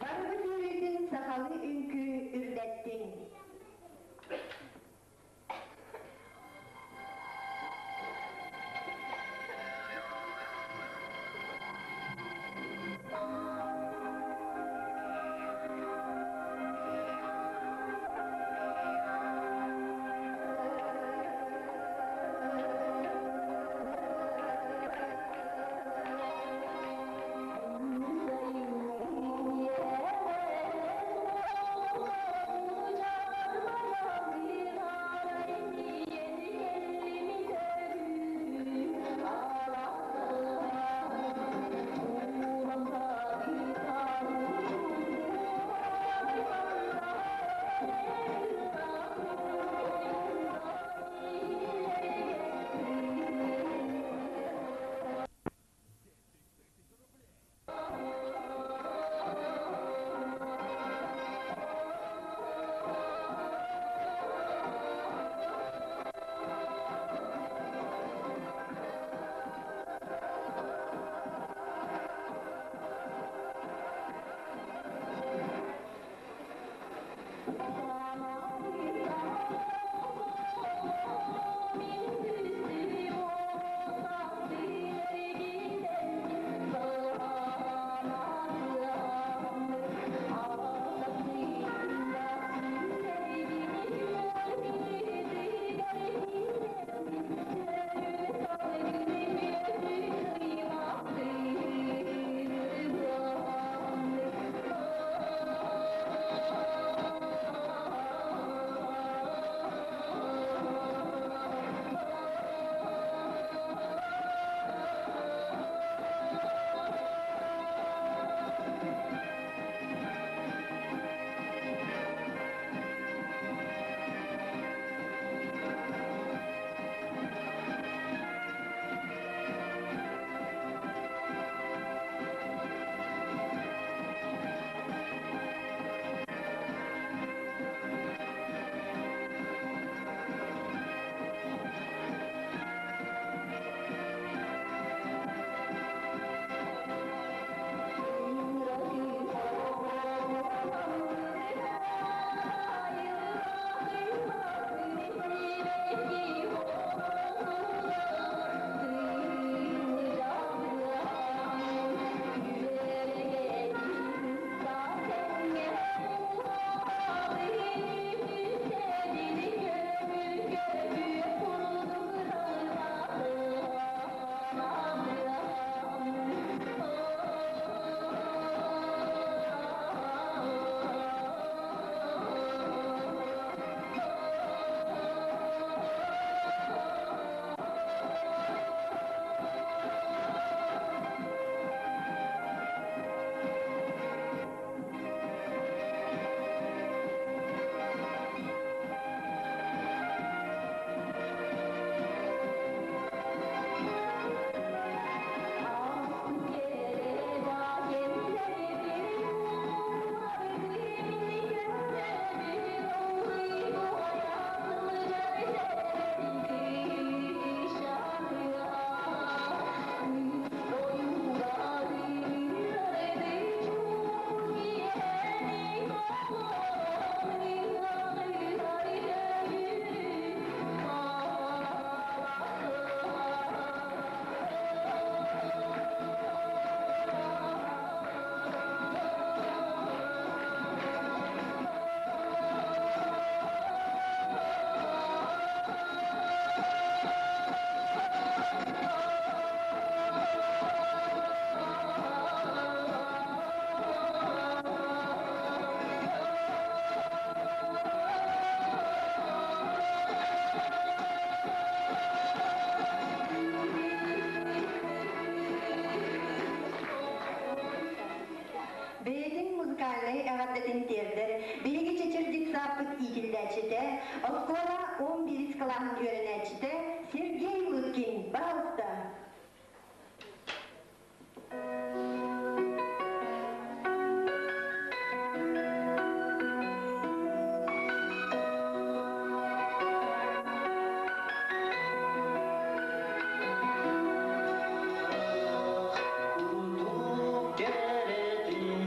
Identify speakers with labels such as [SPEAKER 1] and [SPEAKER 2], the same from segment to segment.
[SPEAKER 1] Барыбыт үөрүүтүн сахалыы үҥкүү үрдэттиҥ. Бэйэтин музыкальнай эҕэрдэтин тиэрдэр биһиги Чэчир детсадпыт иитиллээччитэ, оскуола 11 кылааһын үөрэнээччитэ Сергей Лыткин, пожалуйста.
[SPEAKER 2] Курдук кэрэтин.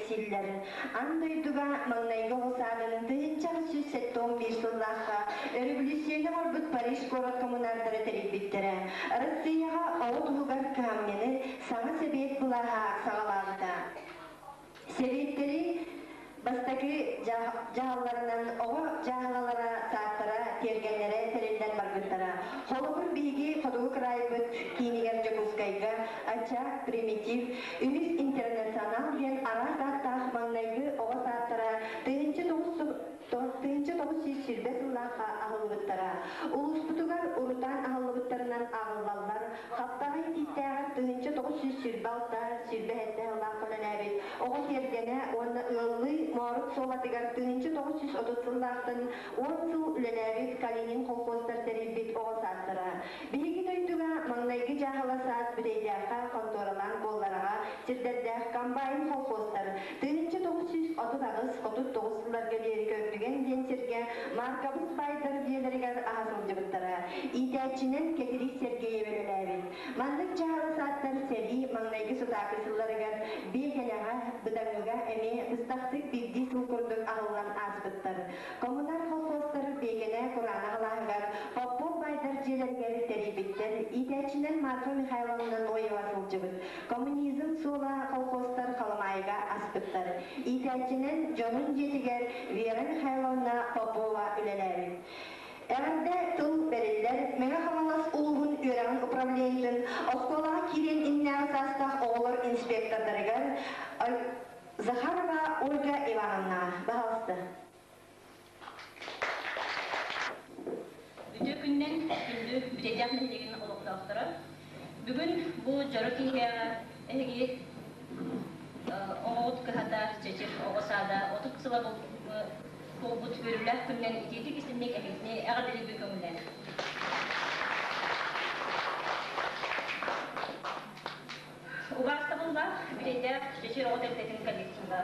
[SPEAKER 1] кэпсииллэр. Аан дойдуга маҥнайгы оҕо саадын 1171 сыллаахха өрөбүлүүссүйэни оҥорбут Париж куорат коммунардара тэрийбиттэрэ. Арассыыйаҕа оҕо туһугар кыһамньыны саҥа сэбиэт былааһа саҕалаабыта. Сэбиэттэри бастакы дьаһалларынан оҕо дьааһылалара, сааттара, тиэргэннэрэ тэриллэн барбыттара. Холобур, биһиги хотугу кыраайбыт киинигэр Дьокуускайга Очаг, Примитив, үһүс интернационал диэн араас ааттаах маҥнайгы оҕо сааттара 1920 сыллаахха аһыллыбыттара. Улууспутугар урутаан аһыллыбыттарынан ааҕыллаллар. Хаптаҕай Тииттээҕэр 1926 27 сыллаахха үлэлээбит оҕо тиэргэнэ уонна ыаллыы Моорук Суолатыгар 1930 сыллаахтан 10 сыл үлэлээбит Калинин колхуостар тэрийбит оҕо саадтара. Биһиги дойдуга маҥнайгы дьааһыла саас Бүтэйдээххэ хонтуоралаан буоллараҕа сирдэрдээх комбайн колхуостар 1938-39 сылларга диэри Көрдүгэн диэн сиргэ Маркабыс баайдар дьиэлэригэр аһа сылдьыбыттара. Иитээччинэн Кэтирис Сергеев үлэлээбит. Маннык дьаһала сааттар сэрии маҥнайгы сутаакы сылларыгар Биэкэлэҕэ, Быдаҥыга эмиэ быстахтык биирдии сыл курдук аһыллан ааспыттар. Коммунар колхуостар Биэкэлэ кураанах алааһыгар Попов баайдар дьиэлэригэр тэрийбиттэр. Иитээччинэн Марфа Михайловна Ноева сылдьыбыт. Коммунизм суола колхуостар Халамаайыга аспыттар. Иитээччинэн дьонун дьиэтигэр Вера Михайловна Попова үлэлээбит. Эҕэрдэ тыл бэриллэр Мэҥэ Хаҥалас улууһун үөрэҕин управлениетын оскуолаҕа киириэн иннинээҕи саастаах оҕолор инспектордарыгар Захарова Ольга Ивановна. Баһаалыста.
[SPEAKER 2] Үтүө күнүнэн күндү Бүтэйдээх нэһилиэгин олохтоохторо. Бүгүн бу дьоро киһиэхэ эһиги оҕоҕут кыһата Чэчир оҕо саада 30 сыла буолбут үөрүүлээх күнүнэн итиитик истинник эһигини эҕэрдэлиирбин көҥүллээн. Убаастабыллаах Бүтэйдээх Чэчир оҕо тэрилтэтин коллектива.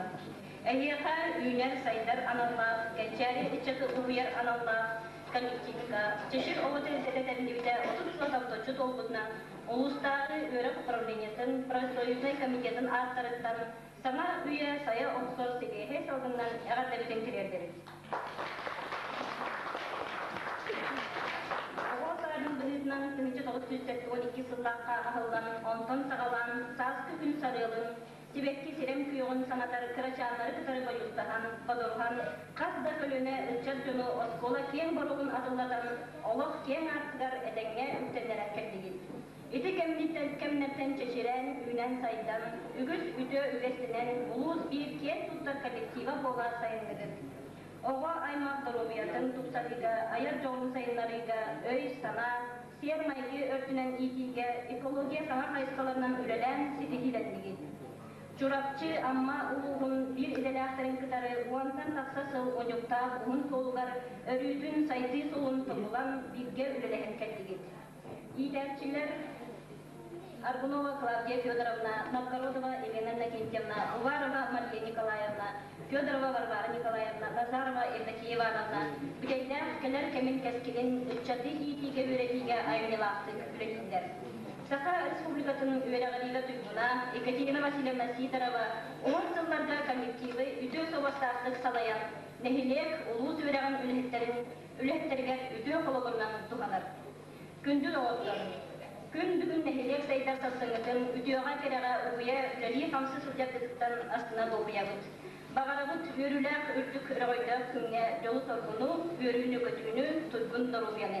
[SPEAKER 2] Эһиэхэ үүнэр-сайдар аналлаах, кэнчээри ыччаты уһуйар аналлаах коллективка Чэчир оҕо тэрилтэтэ тэриллибитэ 30 сыл томточчу туолбутунан улуустааҕы үөрэх управлениетын профсоюзнай комитетын ааттарыттан саҥа үйэ сайа охсор сибиэһэй салгынынан эҕэрдэбитин тириэрдэбит. Оҕо саадын быһыытынан 1972 сыллаахха аһыллан, онтон саҕалаан сааскы күн сарыалын, сибэкки сирэм күөҕүн санатар кырачааннары кытары бодьуустаһан, бодоруһан, хас да көлүөнэ ыччат дьону оскуола киэҥ боругун атыллатан, олох киэҥ аартыгар этэҥҥэ үктэннэрэн кэллигит. Ити кэмнэртэн чэчирээн, үүнэн-сайдан, үгүс үтүө үгэстэнэн, улуус биир киэн туттар коллектива буола сайынныгыт. Оҕо аймах доруобуйатын тупсарыыга, айар дьоҕурун сайыннарыыга өй-санаа, сиэр-майгы өртүнэн иитиигэ экология саҥа хайысхаларынан үлэлээн ситиһиилэннигит. Чурапчы, Амма улууһун биир идэлээхтэрин кытары уонтан тахса сыл унньуктаах уһун суолугар өрүүтүн сайдыы суолун тобулан бииргэ үлэлэһэн кэллигит. Иитээччилэр Аргунова Клавдия Федоровна, Новгородова Елена Иннокентьевна, Уварова Мария Николаевна, Федорова Варвара Николаевна, Назарова Евдокия Ивановна бүтэйдээх кэлэр кэмин кэскилин ыччаты иитиигэ үөрэтиигэ айымньылаахтык үлэлииллэр. Саха Республикатын үөрэҕириигэ туйгуна Екатерина Васильевна Сидорова уһун сылларга коллективы үтүө суобастаахтык салайан, нэһилиэк, улуус үөрэҕин үлэһиттэрин үлэһиттэригэр үтүө холобурунан туһанар. Күндү доҕоттор! Күн бүгүн нэһилиэк сайдар сарсыҥҥытын үтүөҕэ-кэрэҕэ угуйа үлэлии-хамсыы сылдьаргытыттан астына долгуйабыт. Баҕарабыт үөрүүлээх үрдүк өрөҕөйдөөх күҥҥэ дьолу-соргуну, үөрүүнү-көтүүнү, туйгун доруобуйаны!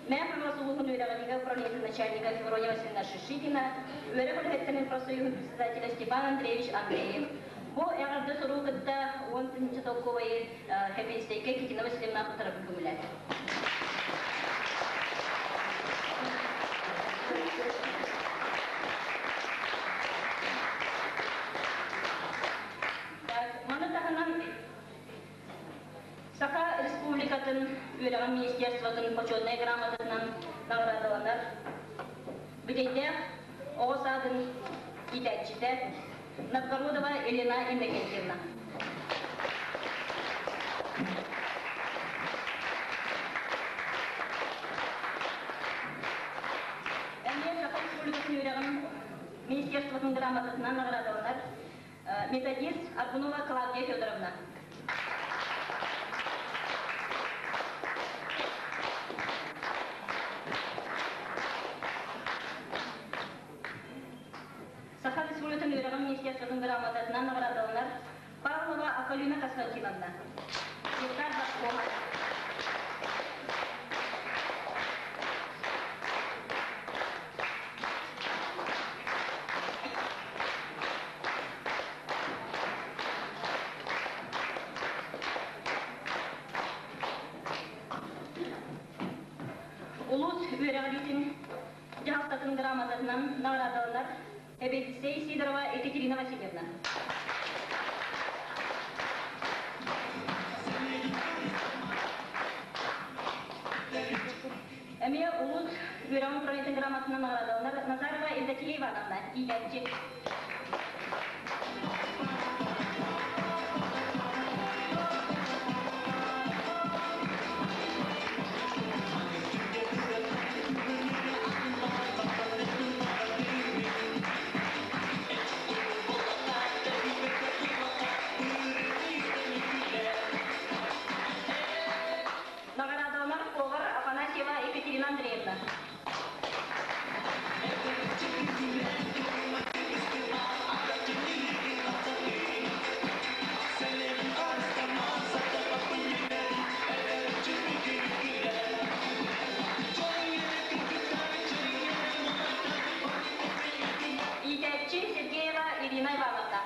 [SPEAKER 2] Мэҥэ Хаҥалас улууһун үөрэҕириигэ управлениетын начальника Феврония Васильевна Шишигина, үөрэх үлэһиттэрин профсоюһун председателэ Степан Андреевич Андреев бу эҕэрдэ суругу кытта 10 тыһыынча солкуобайы Хэбиэссэйгэ Екатерина Васильевна утарабын көҥүлээтэ. Так, маны таһынан Саха Республикатын үөрэҕин министерствотын почетнай грамотатынан наҕараадаланар Бүтэйдээх оҕо саадын иитээччитэ Новгородова Елена Иннокентьевна. Эмиэ Саха Республикатын үөрэҕин министерствотын грамотатынан наҕараадаланар. Методист Аргунова Клавдия Федоровна. Саха Республикатын үөрэҕин министерствотын грамотатынан наҕараадаланар Павлова Акалина Константиновна. Секретарь Башкома. Улуус үөрэҕириитин дьаһалтатын грамотатынан наҕараадаланар Эбэдиссэй Сидорова Екатерина Васильевна. Эмиэ улуус үөрэҕин управлениетын грамотатынан наҕараадаланар Назарова Евдокия Ивановна, иитээччи. Наҕараадаланар повар Афанасьева Екатерина Андреевна. Иитээччи Сергеева Ирина Ивановна.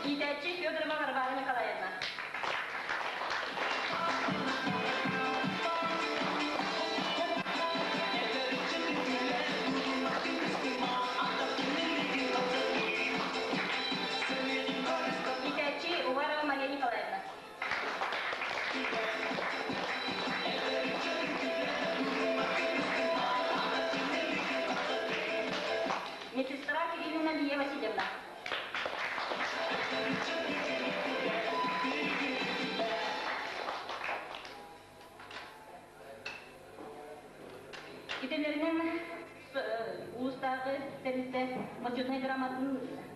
[SPEAKER 2] Иитээччи Федорова Варвара Николаевна. Иитээччи Уварова Мария Николаевна. Медсестра Кириллина Лия Васильевна. Итилэринэн улуустааҕы тэрилтэ Бочуотунай грамотатын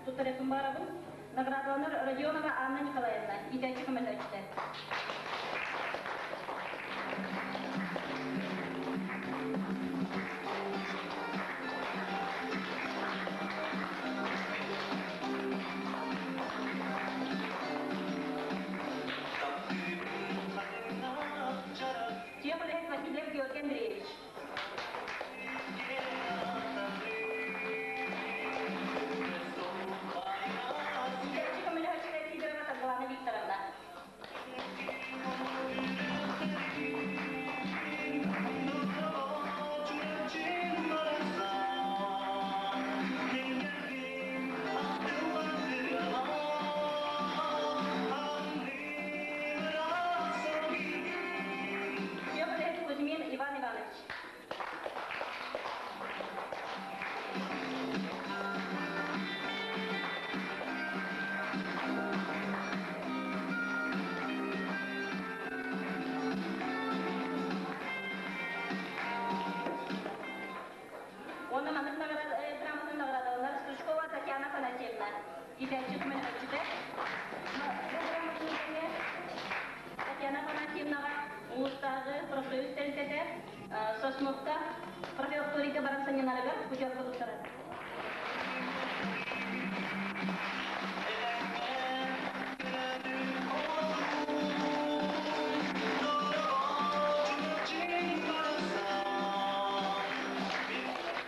[SPEAKER 2] туттарыахпын баҕарабын. Наградаланар Родионова Анна Николаевна, иитээччи көмөлөөччүтэ. Чехов Васильев Георгий Андреевич. Иитээччи көмөлөһөөччүлэр Сидорова Саргылана Викторовна. Чехов Кузьмин Иван Иванович. Уонна маннык грамота наградаланар Стручкова Татьяна Афанасьевна, иитээччи көмөлөһөөччүтэ. Бу грамотаны Татьяна Афанасьевнаҕа улуустааҕы профсоюз тэрилтэтэ Сосновка профилакторийга баран сынньанарыгар путевка туттарар.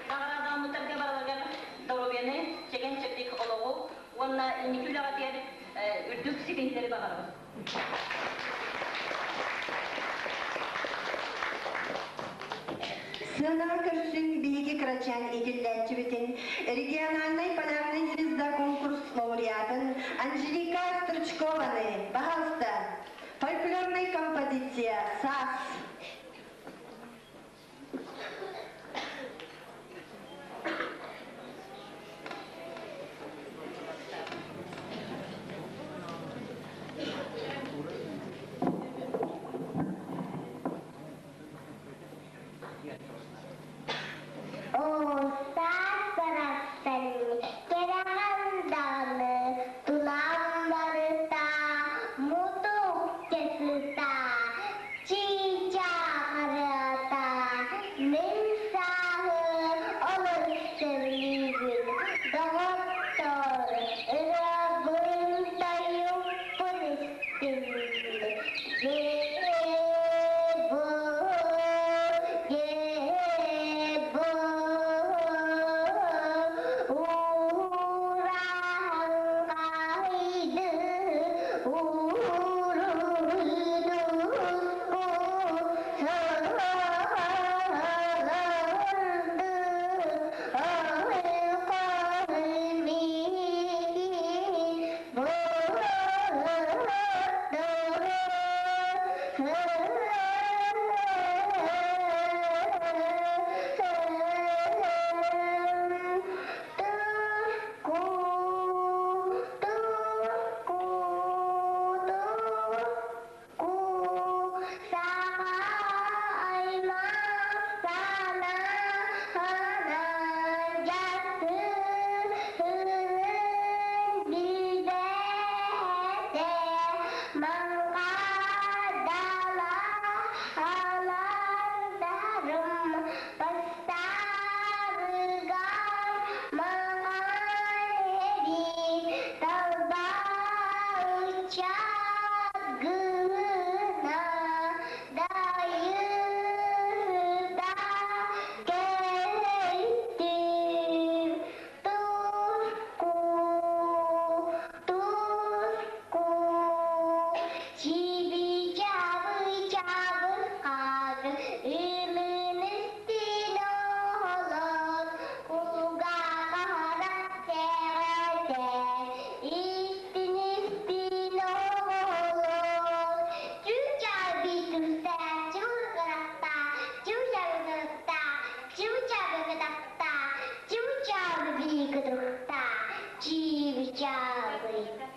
[SPEAKER 2] Наҕараадаммыттарга барыларыгар доруобуйаны, чэгиэн-чэбдик олоҕу уонна инники үлэҕитигэр үрдүк ситиһиилэри баҕарабын.
[SPEAKER 1] Сыанаҕа көрсүҥ биһиги кырачаан иитиллээччибитин региональнай полярный звезда конкурс лауреатын Анжелика Стручкованы, пожалуйста, фольклорная композиция «САС».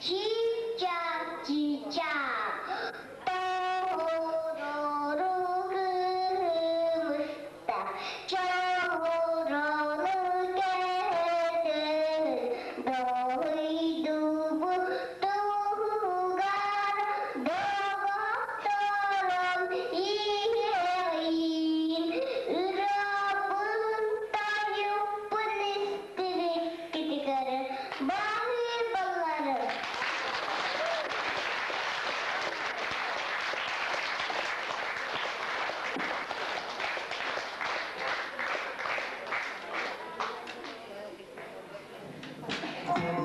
[SPEAKER 3] Чыычаах, чыычаах, тоҕуруру кыһымыста, чоҕурону кэһэтин, дойдубут туһугар доҕотторум иһэҕин, ырыабын тойукпун истибиккитигэр баһыыбалары.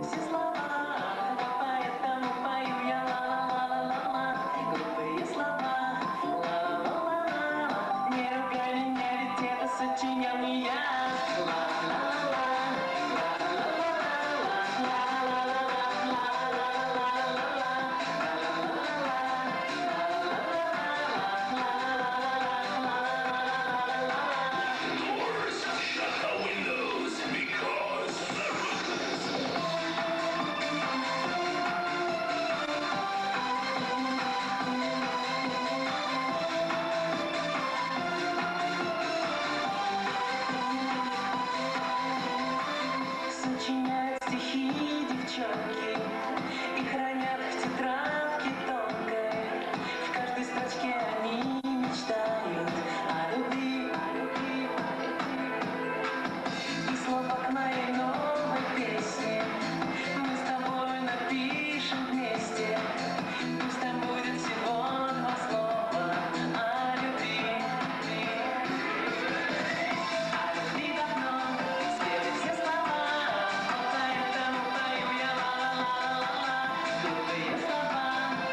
[SPEAKER 4] Все слова, поэтому пою я ла-ла-ла-ла-ла-ла. Глупые слова, ла-ла-ла-ла. Не ругай меня, ведь это сочинял не я. Ла-ла-ла, ла-ла-ла-ла-ла-ла-ла-ла-ла-ла-ла-ла.
[SPEAKER 5] Shut the windows because the ruthless.
[SPEAKER 4] Сочиняют стихи девчонки и хранят в тетрадке тонкой. В каждой строчке они мечтают о любви, о любви, о любви. И слова к моей новой песне мы с тобой напишем вместе. Пусть там будет всего два слова о любви. О любви давно спели все слова, поэтому пою я ла-ла-ла-ла-ла. Глупые слова,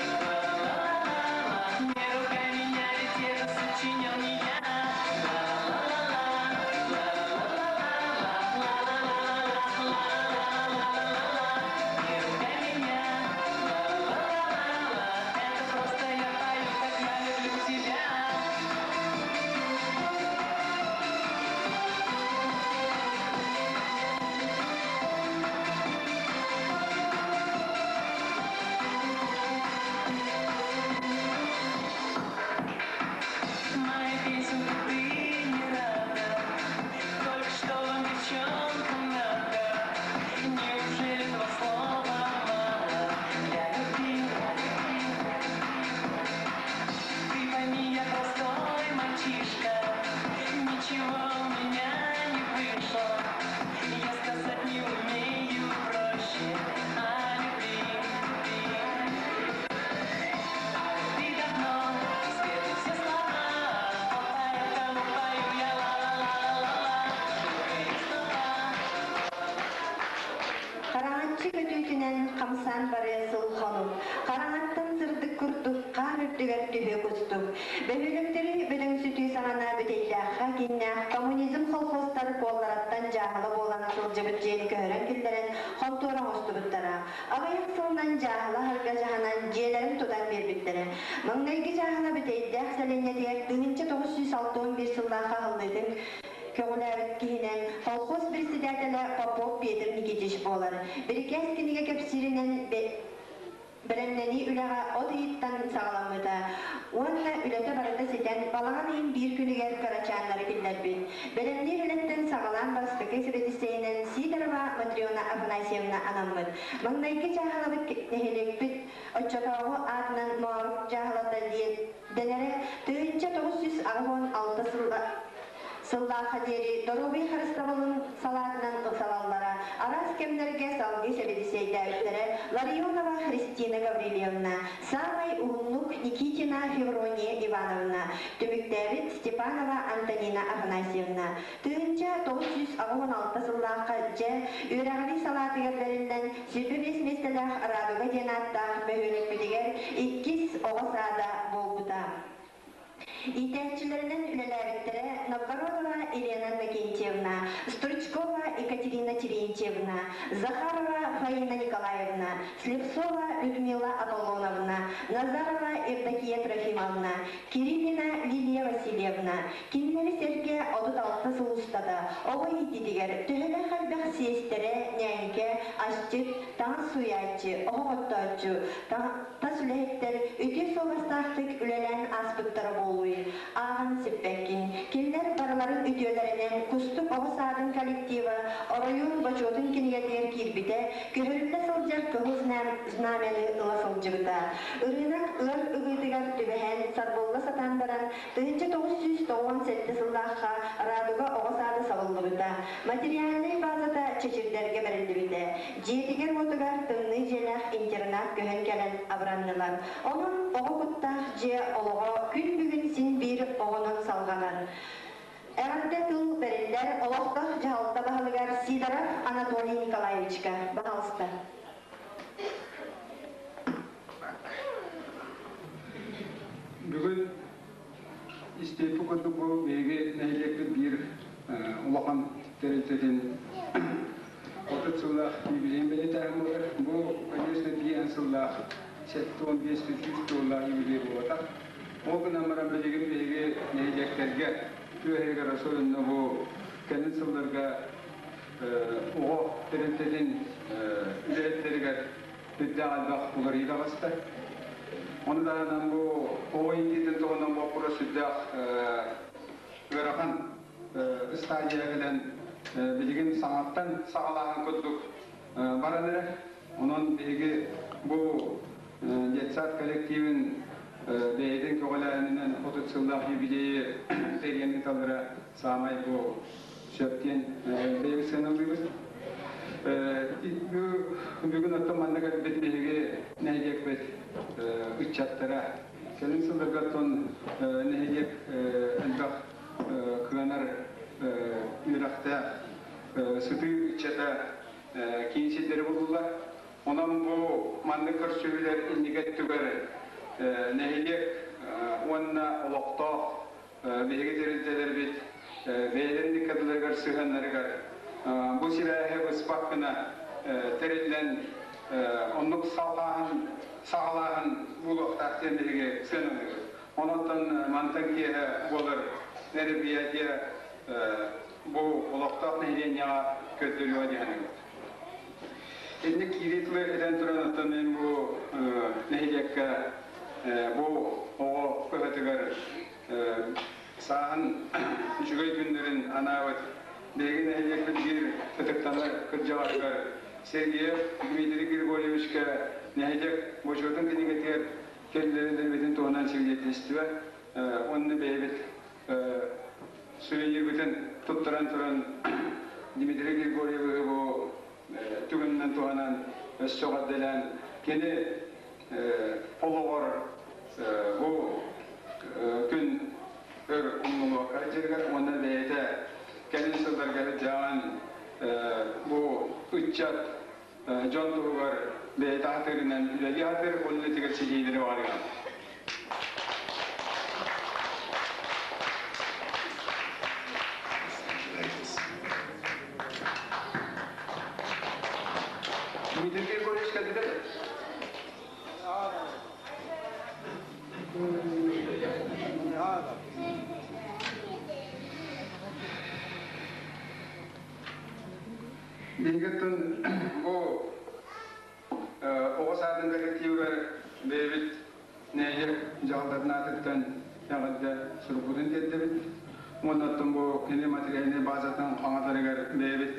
[SPEAKER 4] ла-ла-ла-ла-ла. Не ругай меня, ведь это сочинял не я. Ла-ла-ла-ла, ла-ла-ла-ла-ла-ла-ла-ла-ла-ла-ла-ла. Не ругай меня, ла-ла-ла-ла-ла. Это просто я пою, как я люблю тебя. Моя песенка, ты не рада, только что вам, девчонкам, надо? Неужели два слова мало для любви? Ты пойми, я простой мальчишка, ничего у меня не вышло. Я сказать не умею проще о любви. О любви давно спеты все слова, поэтому пою я ла-ла-ла-ла-ла. Глупые слова.
[SPEAKER 1] Хараҥаччы көтүүтүнэн хамсаан барыа сыл хонук, хараҥаттан сырдык курдук хаар үрдүгэр түһүө кустук. Бөһүөлэктэри бөдөҥсүтүү саҕана Бүтэйдээххэ кииннээх коммунизм колхозтар куоллараттан дьааһыла буолан сылдьыбыт дьиэни көһөрөн киллэрэн хонтуора оҥостубуттара. Аҕыйах сылынан дьааһыла аһарга дьаһанан дьиэлэрин тутан биэрбиттэрэ. Маҥнайгы дьааһыла Бүтэйдээх сэлиэнньэтигэр 1961 сыллаахха аһыллыытын көҕүлээбит киһинэн колхоз председателэ Попов Петр Никитич буолар. Бирикээс кинигэ кэпсииринэн бэлэмнэнии үлэҕэ от ыйыттан саҕаламмыта уонна үлэтэ барыта ситэн балаҕан ыйын биир күнүгэр кырачааннары киллэрбит. Бэлэмниир үлэттэн саҕалаан бастакы сэбиэдиссэйинэн Сидорова Матрена Афанасьевна анаммыт. Маҥнайгы дьааһылабыт нэһилиэкпит оччотооҕу аатынан Моорук дьааһылата диэн дэнэрэ 1986 сылла сыллаахха диэри доруобуйа харыстабылын салаатынан салаллара. Араас кэмнэргэ салгыы сэбиэдиссэйдээбиттэрэ Ларионова Христина Гаврильевна, саамай уһуннук Никитина Феврония Ивановна, түмүктээбит Степанова Антонина Афанасьевна. 1986 сыллаахха дьэ үөрэҕирии салаатыгар бэриллэн 25 миэстэлээх Радуга диэн ааттаах бөһүөлэкпитигэр иккис оҕо саада буолбута. Иитээччилэринэн үлэлээбиттэрэ Новгородова Елена Иннокентьевна, Стручкова Екатерина Терентьевна, Захарова Фаина Николаевна, Слепцова Людмила Аполлоновна, Назарова Евдокия Трофимовна, Кириллина Лилия Васильевна. Кинилэри сэргэ 36 сыл устата оҕо иитиитигэр төһөлөөх элбэх сиэстэрэ, ньээҥкэ, асчыт, таҥас сууйааччы, оһох оттооччу, тас үлэһиттэр үтүө суобастаахтык үлэлээн ааспыттара буолуой? Ааҕан сиппэккин. Кинилэр барыларын үтүөлэринэн Кустук оҕо саадын коллектива оройуон бочуотун кинигэтигэр киирбитэ, көһөрүллэ сылдьар кыһыл знамяны ыла сылдьыбыта. Ырыынак ыар ыгыытыгар түбэһэн, сарбылла сатаан баран, 1997 сыллаахха Радуга оҕо саада сабыллыбыта. Материальнай базата чэчирдэргэ бэриллибитэ. Дьиэтигэр-уотугар тымныы дьиэлээх интернат көһөн кэлэн абыраннылар. Онон оҕо куттаах дьиэ олоҕо күн бүгүн син биир оҕонон салҕанар. Эҕэрдэ тыл бэриллэр олохтоох дьаһалта баһылыгар Сидоров Анатолий Николаевичка. Баһаалыста.
[SPEAKER 6] Бүгүн истиэппи курдук бу биһиги нэһилиэкпит биир улахан тэрилтэтин 30 сыллаах юбилейын бэлиэтээһин буолар. Бу, конечно, биир сыллаах 75 100 сыллаах юбилей буолбатах. Ол гынан баран билигин биһиги нэһилиэктэргэ тыа иһигэр особенно бу кэлин сылларга оҕо тэрилтэтин үлэһиттэригэр үрдээх элбэх уларыйыы таҕыста. Ону таһынан бу оҕо иитиитин туһунан боппуруос сүрдээх ыарахан стадияҕа кэлэн билигин саҥаттан саҕалааһын курдук баран эрэр. Онон биһиги бу детсад коллективин бэйэтин көҕүлээһининэн 30 сыллаах юбилейы тэрийэн ыыталлара саамай бу сөп диэн бэйэбит сыаналыыбыт. Бүгүн оттон манна кэлбит биһиги нэһилиэкпит ыччаттара кэлин сылларга оттон нэһилиэк элбэх кыанар үөрэхтээх сытыы ыччата киин сирдэри буллулар. Онон бу маннык көрсүһүүлэр инники өттүгэр нэһилиэк уонна олохтоох биһиги тэрилтэлэрбит бэйэлэрин ыккардыларыгар сыһыаннарыгар бу сибээһи быспат гына тэриллэн оннук салҕааһын саҕалааһын буолуохтаах диэн биһиги сыаналыыбыт. Онон мантан киэһэ буолар мероприятие бу олохтоох нэһилиэнньэҕэ көрдөрүөҕэ диэн саныыбыт. Инник киирии тылы этэн туран оттон мин бу нэһилиэккэ бу оҕо кыһатыгар сааһын үчүгэй күннэрин анаабыт биһиги нэһилиэкпит биир ытыктанар кырдьаҕаһыгар Сергеев Дмитрий Григорьевичка нэһилиэк бочуотун кинигэтигэр киллэриллибитин туһунан свидетельство уонна бэйэбит сүүйүүбүтүн туттаран туран Дмитрий Григорьевиһы бу түгэнинэн туһанан өссө эҕэрдэлээн кини олоҕор бу күн өр умнулуохха дьиэригэр уонна бэйэтэ кэлин сылларга дьаан бу ыччат дьон туһугар бэйэтэ хатырынан үлэлии хатыр ол үлэтигэр ситиилэри баҕарыам. Дмитрий Григорьевич кэлбитэ? Биһигиттэн бу оҕо саадын коллективыгар бэйэбит нэһилиэк дьаһалтатын аатыттан эҕэрдэ сурукпутун тиэрдэбит. Уонна оттон бу кини материальнай базатын хаҥатарыгар бэйэбит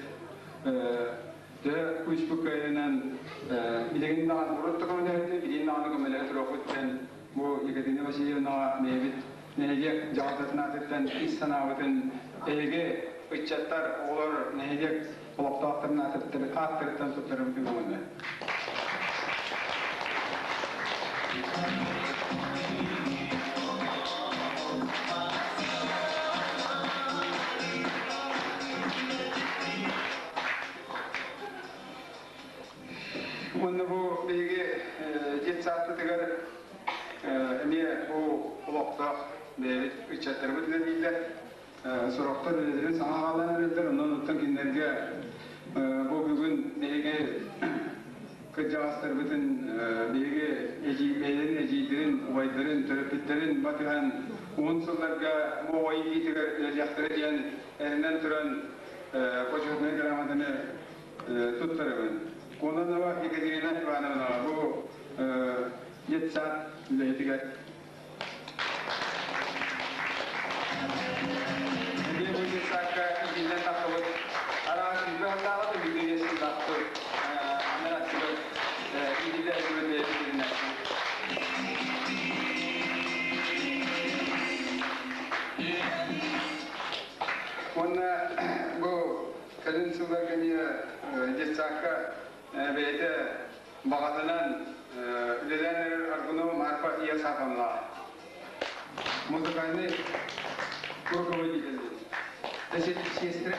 [SPEAKER 6] төһө күүспүт кыайынан билигин даҕаны урут да көмөлөһүтэ, билигин даҕаны көмөлөһө туруохпут диэн бу Екатерина Васильевнаҕа бэйэбит нэһилиэк дьаһалтатын аатыттан ис санаабытын эһиги ыччаттар, оҕолор нэһилиэк олохтоохторун ааттарыттан туттарыбытын көҥүллэ. Уонна бу биһиги детсадпытыгар эмиэ бу олохтоох бэйэбит ыччаттарбыт үлэлииллэр. Сорохтор үлэлэрин саҥа хаалан эрэллэр, онон оттон кинилэргэ бу бүгүн биһиги кырдьаҕастарбытын биһиги бэйэлэрин эдьиийдэрин, убайдарын, төрөппүттэрин батыһан уһун сылларга бу оҕо иитиитигэр үлэлиэхтэрэ диэн эрэнэн туран почетнай грамотаны туттарабын. Кононова Екатерина Ивановнаҕа бу детсад үлэһитигэр Эмиэ бу детсадка иитиллэн тахсыбыт араас сүүрбэ сыллааҕы түмүктүүр сыллаахпыт анарастыбыт иитиллээччибит бэйэбит Уонна бу кэлин сылларга эмиэ детсадка бэйэтэ баҕатынан үлэлээн эрэр Аргунова Марфа Ия Сафонова музыкальный руководитель. Сестра.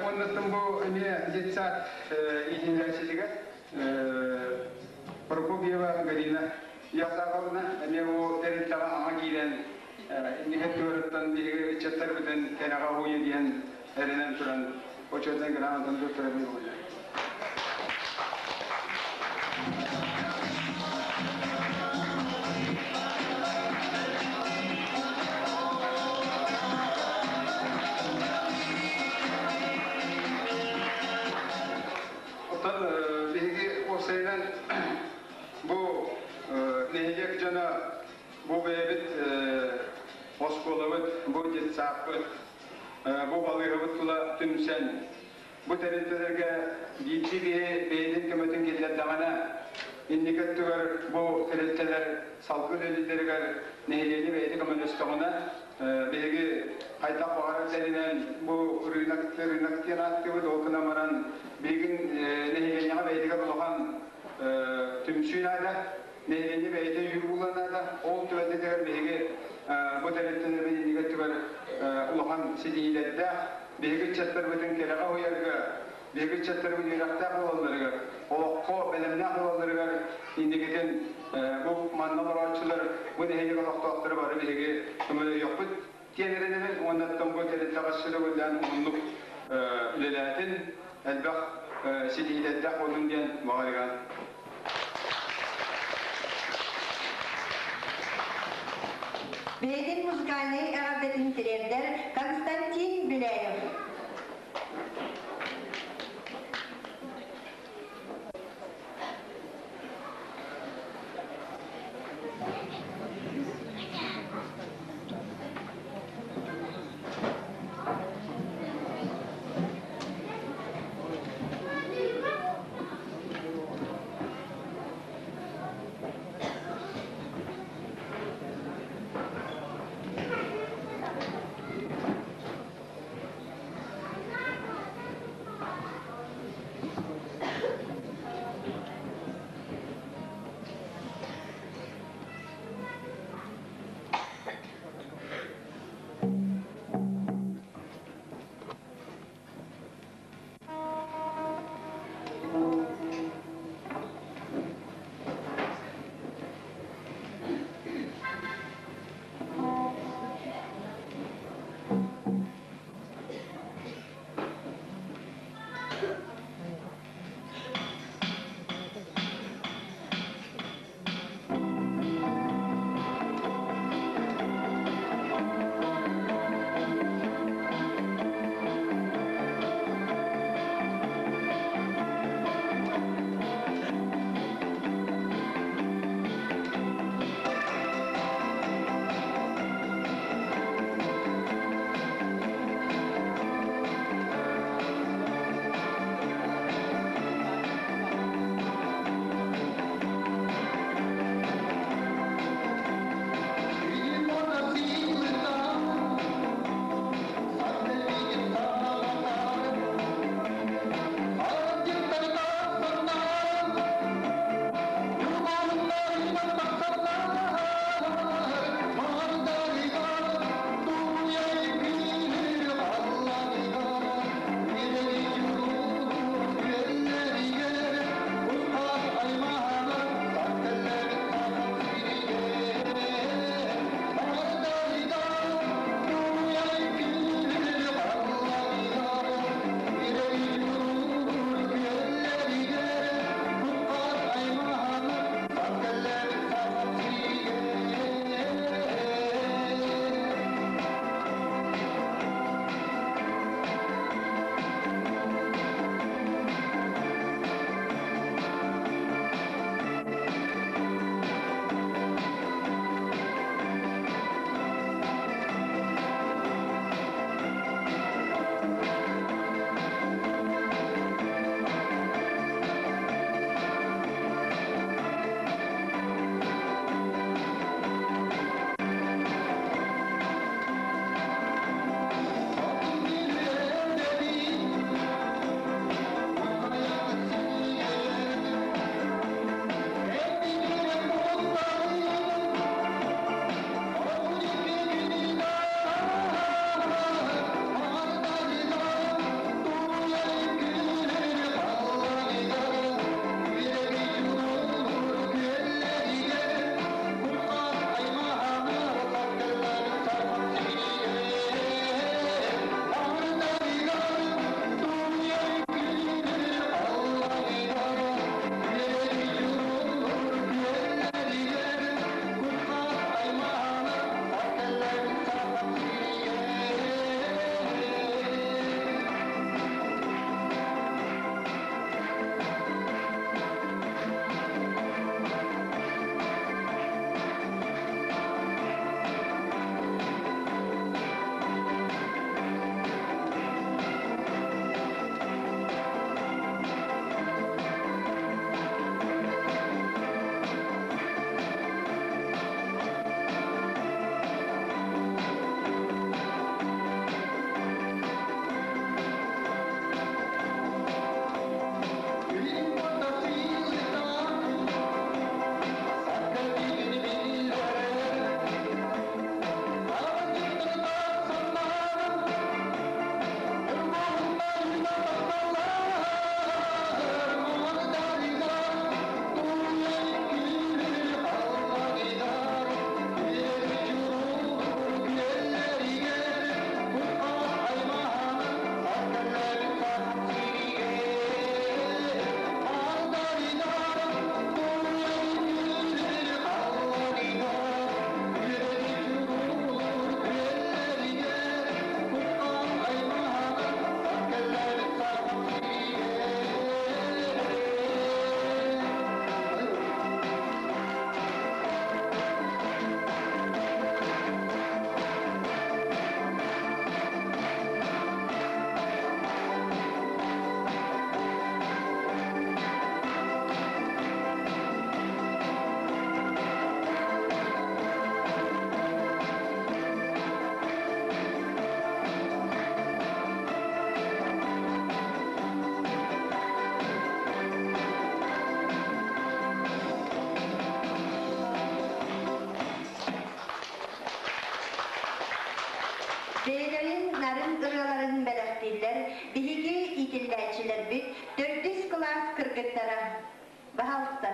[SPEAKER 6] Оннуттан бу эмиэ детсад иитиллээччитигэр Прокопьева Галина Ясаповна эмиэ бу тэрилтэҕэ аҥа киирэн инники туораттан биһиги ыччаттарбытын кэрэҕэ уһуйа диэн эрэнэн туран очуотунай грамотаны туттарабын буолла. Оттон биһиги уопсайынан бу нэһилиэк дьоно бу бэйэбит оскуолабыт, бу детсадпыт, бу балыыһабыт тула түмсэн, бу тэрилтэлэргэ биирдии киһи бэйэтин көмөтүн киллэрдэҕинэ, инники өттүгэр бу тэрилтэлэр салгыы үлэлииллэригэр нэһилиэнньэ бэйэтэ көмөлөстөҕүнэ, биһиги хайдах баҕарар тэринэн бу рынок, рынок диэн ааттыыбыт, ол гынан баран билигин нэһилиэнньэҕэ бэйэтигэр улахан түмсүү наада. Нэһилиэнньэ бэйэтэ өйүүр буолуон наада. Ол түбэлтэтигэр биһиги бу тэрилтэлэрбит инники өттүгэр улахан ситиһиилэрдээх, биһиги ыччаттарбытын кэрэҕэ уһуйарга, биһиги ыччаттарбыт үөрэхтээх буолалларыгар, олоххо бэлэмнээх буолалларыгар инникитин бу манна олорооччулар, бу нэһилиэк олохтоохторо бары биһиги көмөлөһүөхпүт диэн эрэнэбин уонна оттон бу тэрилтэҕэ сүрүгүллээн уһуннук үлэлээтин, элбэх ситиһиилэрдээх буоллун диэн баҕарыган.
[SPEAKER 1] Бэйэтин музыкальнай эҕэрдэтин тириэрдэр Константин Беляев. ырыаларын бэлэхтииллэр биһиги иитиллээччилэрбит төрдүс кылаас кыргыттара. Баһаалыста.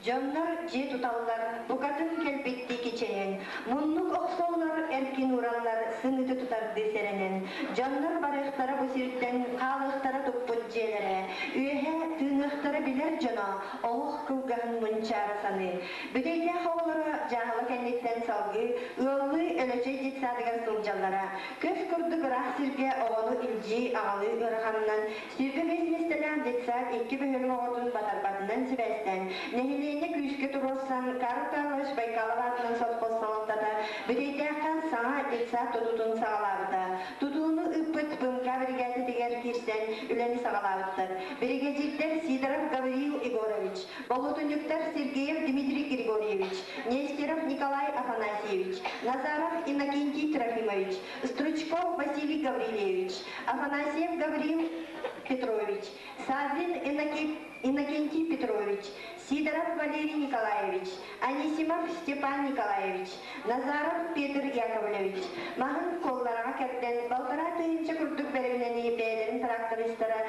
[SPEAKER 1] Дьоннор дьиэ туталлар, букатын кэлбиттии кичэйэн, муннук охсоллор, эркин уураллар, сыҥыты тутардыы сэрэнэн. Дьоннор барыахтара бу сиртэн, хаалыахтара туппут дьиэлэрэ, үөһэ тыыныахтара билэр дьоно, олох кылгаһын мунчаара саныы. Бүтэйдээх оҕолоро дьааһыла кэнниттэн салгыы ыаллыы Өлөчөй детсадыгар сылдьаллара. Көс курдук ыраах сиргэ оҕону илдьии аҕалыы ыараханынан 25 миэстэлээх детсад икки бөһүөлэк оҕотун батарбатынан сибээстээн, нэһилиэнньэ күүскэ туруорсан, Карл Павлович Байкалов аатынан совхоз салалтата Бүтэйдээххэ саҥа детсад тутуутун саҕалаабыта. Тутууну ыыппыт ПМК биригээдэтигэр киирсэн үлэни саҕалаабыттар. Биригэдьиирдэр Сидоров Гавриил Егорович, болуотунньуктар Сергеев Дмитрий Григорьевич, Нестеров Николай Афанасьевич, Назаров Иннокентий Трофимович, Стручков Василий Гаврильевич, Афанасьев Гаврил Петрович, Саввин Иннокентий Петрович, Сидоров Валерий Николаевич, Анисимов Степан Николаевич, Назаров Петр Яковлевич, Маһын коллараҕа кэрдэн балтараа тыһыынча курдук бэрэбинэни бэйэлэрин трактористара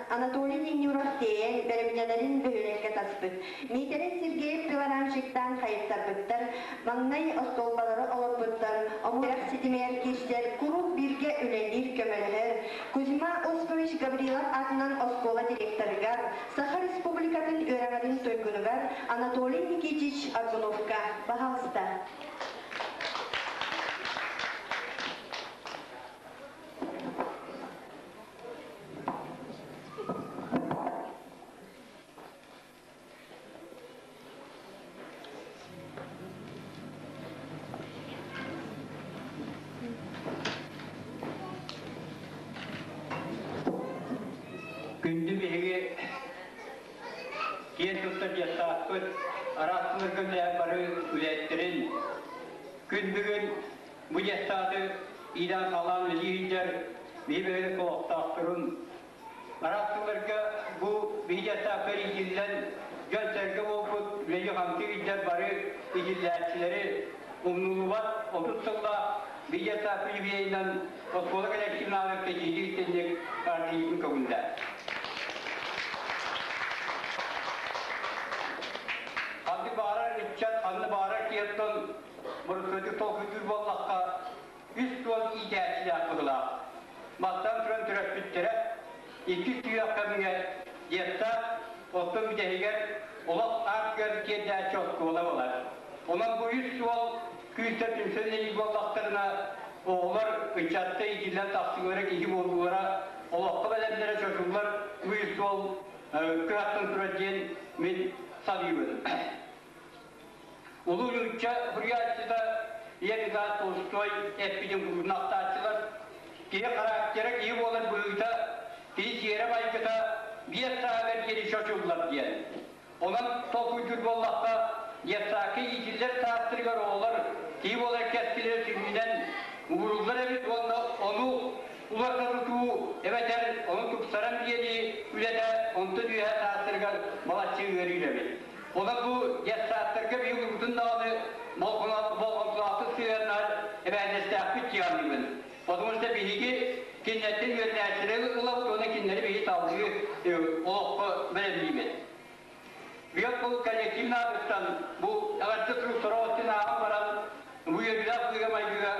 [SPEAKER 1] Анатолий Нинюров тиэйэн бэрэбинэлэрин бөһүөлэккэ таспыт. Миитэрэй Сергеев пилорамщиктаан хайыттарбыттар, маҥнай остуолбалары олорбуттар, омурах ситимигэр киирсэр, куруук бииргэ үлэлиир, көмөлөһөр. Кузьма Осипович Гаврилов аатынан оскуола директорыгар, Саха Республикатын үөрэҕин туйгунугар Анатолий Никитич Аргуновка, баһаалыста.
[SPEAKER 7] Күндү биһиги киэн туттар дьахтаахпыт араас сылларга үлэлээн бары үлэһиттэрин күн бүгүн бу дьахтааты иилээн-хаалаан үлэлии сылдьар биһи бөһүөлэк олохтоохторун Араас сылларга бу биһи дьахтаахтар иитиллэн дьон-сэргэ буолбут үлэни-хамсыы илдьэр бары иитиллээччилэри умнуллубат 30 сыллаах биһи дьахтаахпыт юбилейынан оскуола кэлэктивнаҕар кэчиилии истинник ардыйыытын көҥүллээ. Ханнык баҕарар ыччат, ханна баҕарар киһиттэн боростуойдук толкуйдуур буоллахха, үс суол иитээччилээх быһыылаах. Мантан туран төрөппүттэрэ иккис сүһүөх кэмҥэ детсад, оттон бүтэһигэр олох аартыгар тиэрдээччи оскуола буолар. Онон бу үс суол күүстэр түмсэн үлэлиир буоллахтарына, оҕолор ыччатта иитиллэн тахсыылара киһи буолуулара, олоххо бэлэмнэрэ чочуллар бу үс суол кыһаттан турар диэн мин саныыбын. Улуу нуучча суруйааччыта Лев Толстой эппитин курдук ахтааччылар. Киһи характера, киһи буолар быһыыта, киһи сиэрэ-майгыта 5 сааһыгар диэри чочуллар диэн. Онон толкуйдуур буоллахха, детсадка иитиллэр саастарыгар оҕолор киһи буолар кэскилэрэ сүнньүнэн ууруллар эбит уонна ону уларыта тутуу эбэтэр ону тупсаран биэрии үлэтэ онтон үөһэ саастарыгар балачча ыарыыр эбит. Онон бу детсадтарга биһиги урутун даҕаны болҕомтолоохтук сыһыаннаһар эбээһинэстээхпит дии саныыбын. Потому что биһиги кинилэртэн үөрэнээччилэри ылабыт уонна кинилэри биһиги салгыы олоххо бэлэмниибит. Биир бұл коллектив наадыттан бу эҕэрдэ сурук сороҕоттун ааҕан баран бу үөрүүлээх быһыыга-майгыга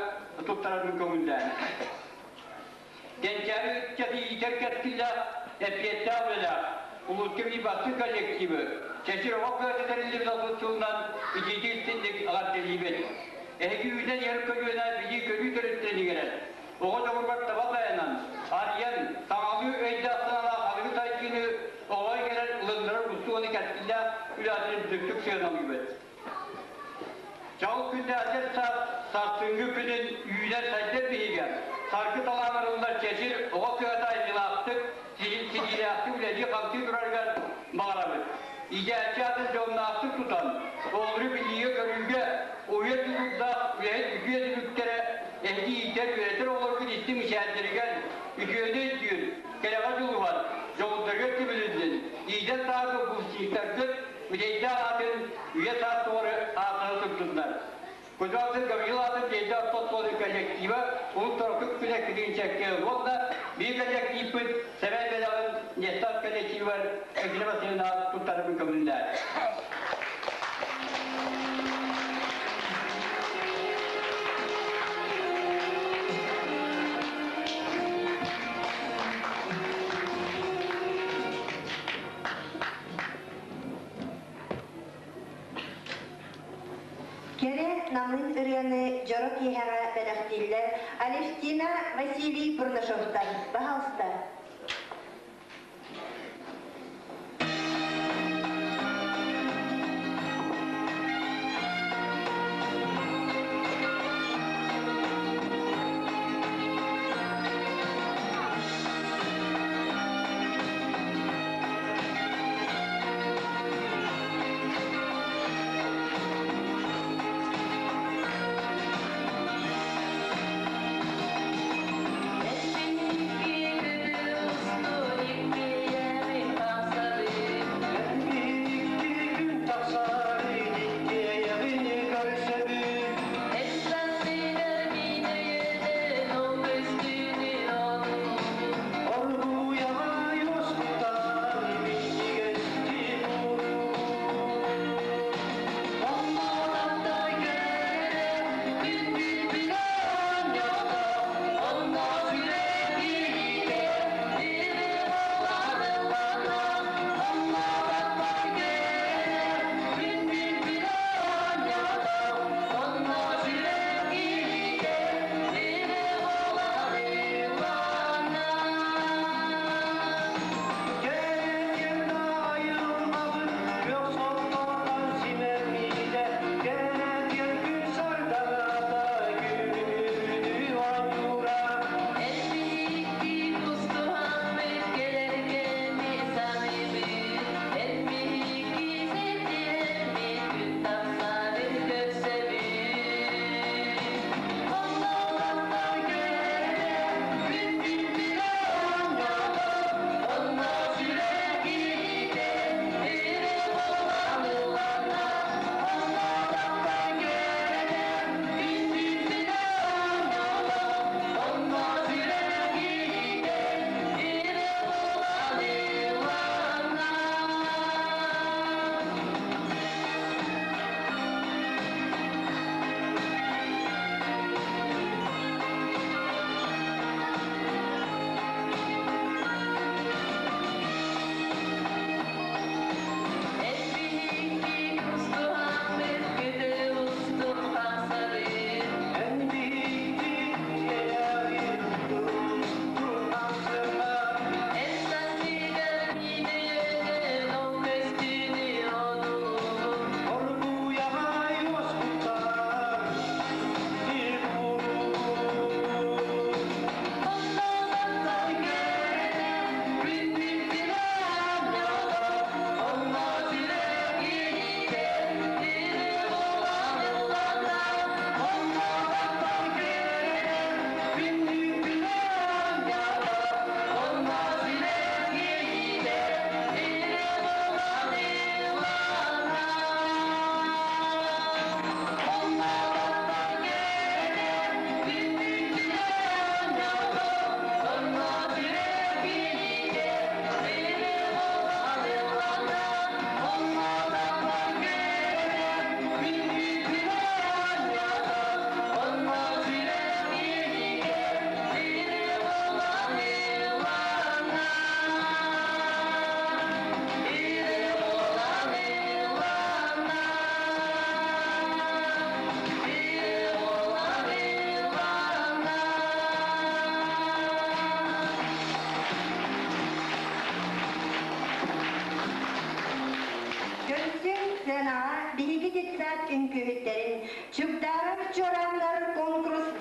[SPEAKER 7] туттарарбын көҥүллээн. Кэнчээри ыччаты иитэр кэскиллээх, эппиэттээх үлэлээх, улууска биир бастыҥ коллективы, Чэчир оҕо кыһата тэриллибит сылынан итиитик истиҥник эҕэрдэлиибит. Эһиги үүнэн иһэр көлүөнэ билии-көрүү төрүттэрин иҥэрэн, оҕо дьоҕуругар таба тайанан, арыйан, саҥалыы өйдөөх-санаалаах аныгы сайдыыны оҕо иҥэрэр, ылыннарар устуону кэскиллээх үлэҕитин үрдүктүк сыаналыыбыт. Чаҕыл күннээхтэр саас сарсыҥҥы күнүн үүнэр сайдар биһигэ, саргы талаан арыллар чэчир оҕо кыһата айымньылаахтык, ситиилээхтик үлэлии-хамсыы турарыгар баҕарабыт. Иитээччи атын дьонноохтук тутан, оҕолору билиигэ-көрүүгэ уһуйар дьулуурдаах үлэһит үтүө түмүктэрэ эһиги иитэр, үөрэтэр оҕолоргут истиҥ мичээрдэригэр үтүөнү өйдүүр, кэрэҕэ дьулуһар, дьоҕурдарыгар түмүлүннүн, иитэн таһаарбыт выпускниктаргыт Бүтэйдээх аатын үйэ саас тухары ааттана турдуннар. Кузьмин Гаврил аатын биэрдэ ортотуолун коллектива Улуу Торкук күнэ Киринчэккэ уонна биир коллективпыт Сэмэн бэлэҕин Нестас коллективыгар Екатерина Васильевна туттарыбын көҥүллээн.
[SPEAKER 1] Кэрэ намыын ырыаны дьоро киэһэҕэ бэлэхтииллэр Алевтина, Василий Бурнашовтар. Пожалуйста.
[SPEAKER 4] Эппин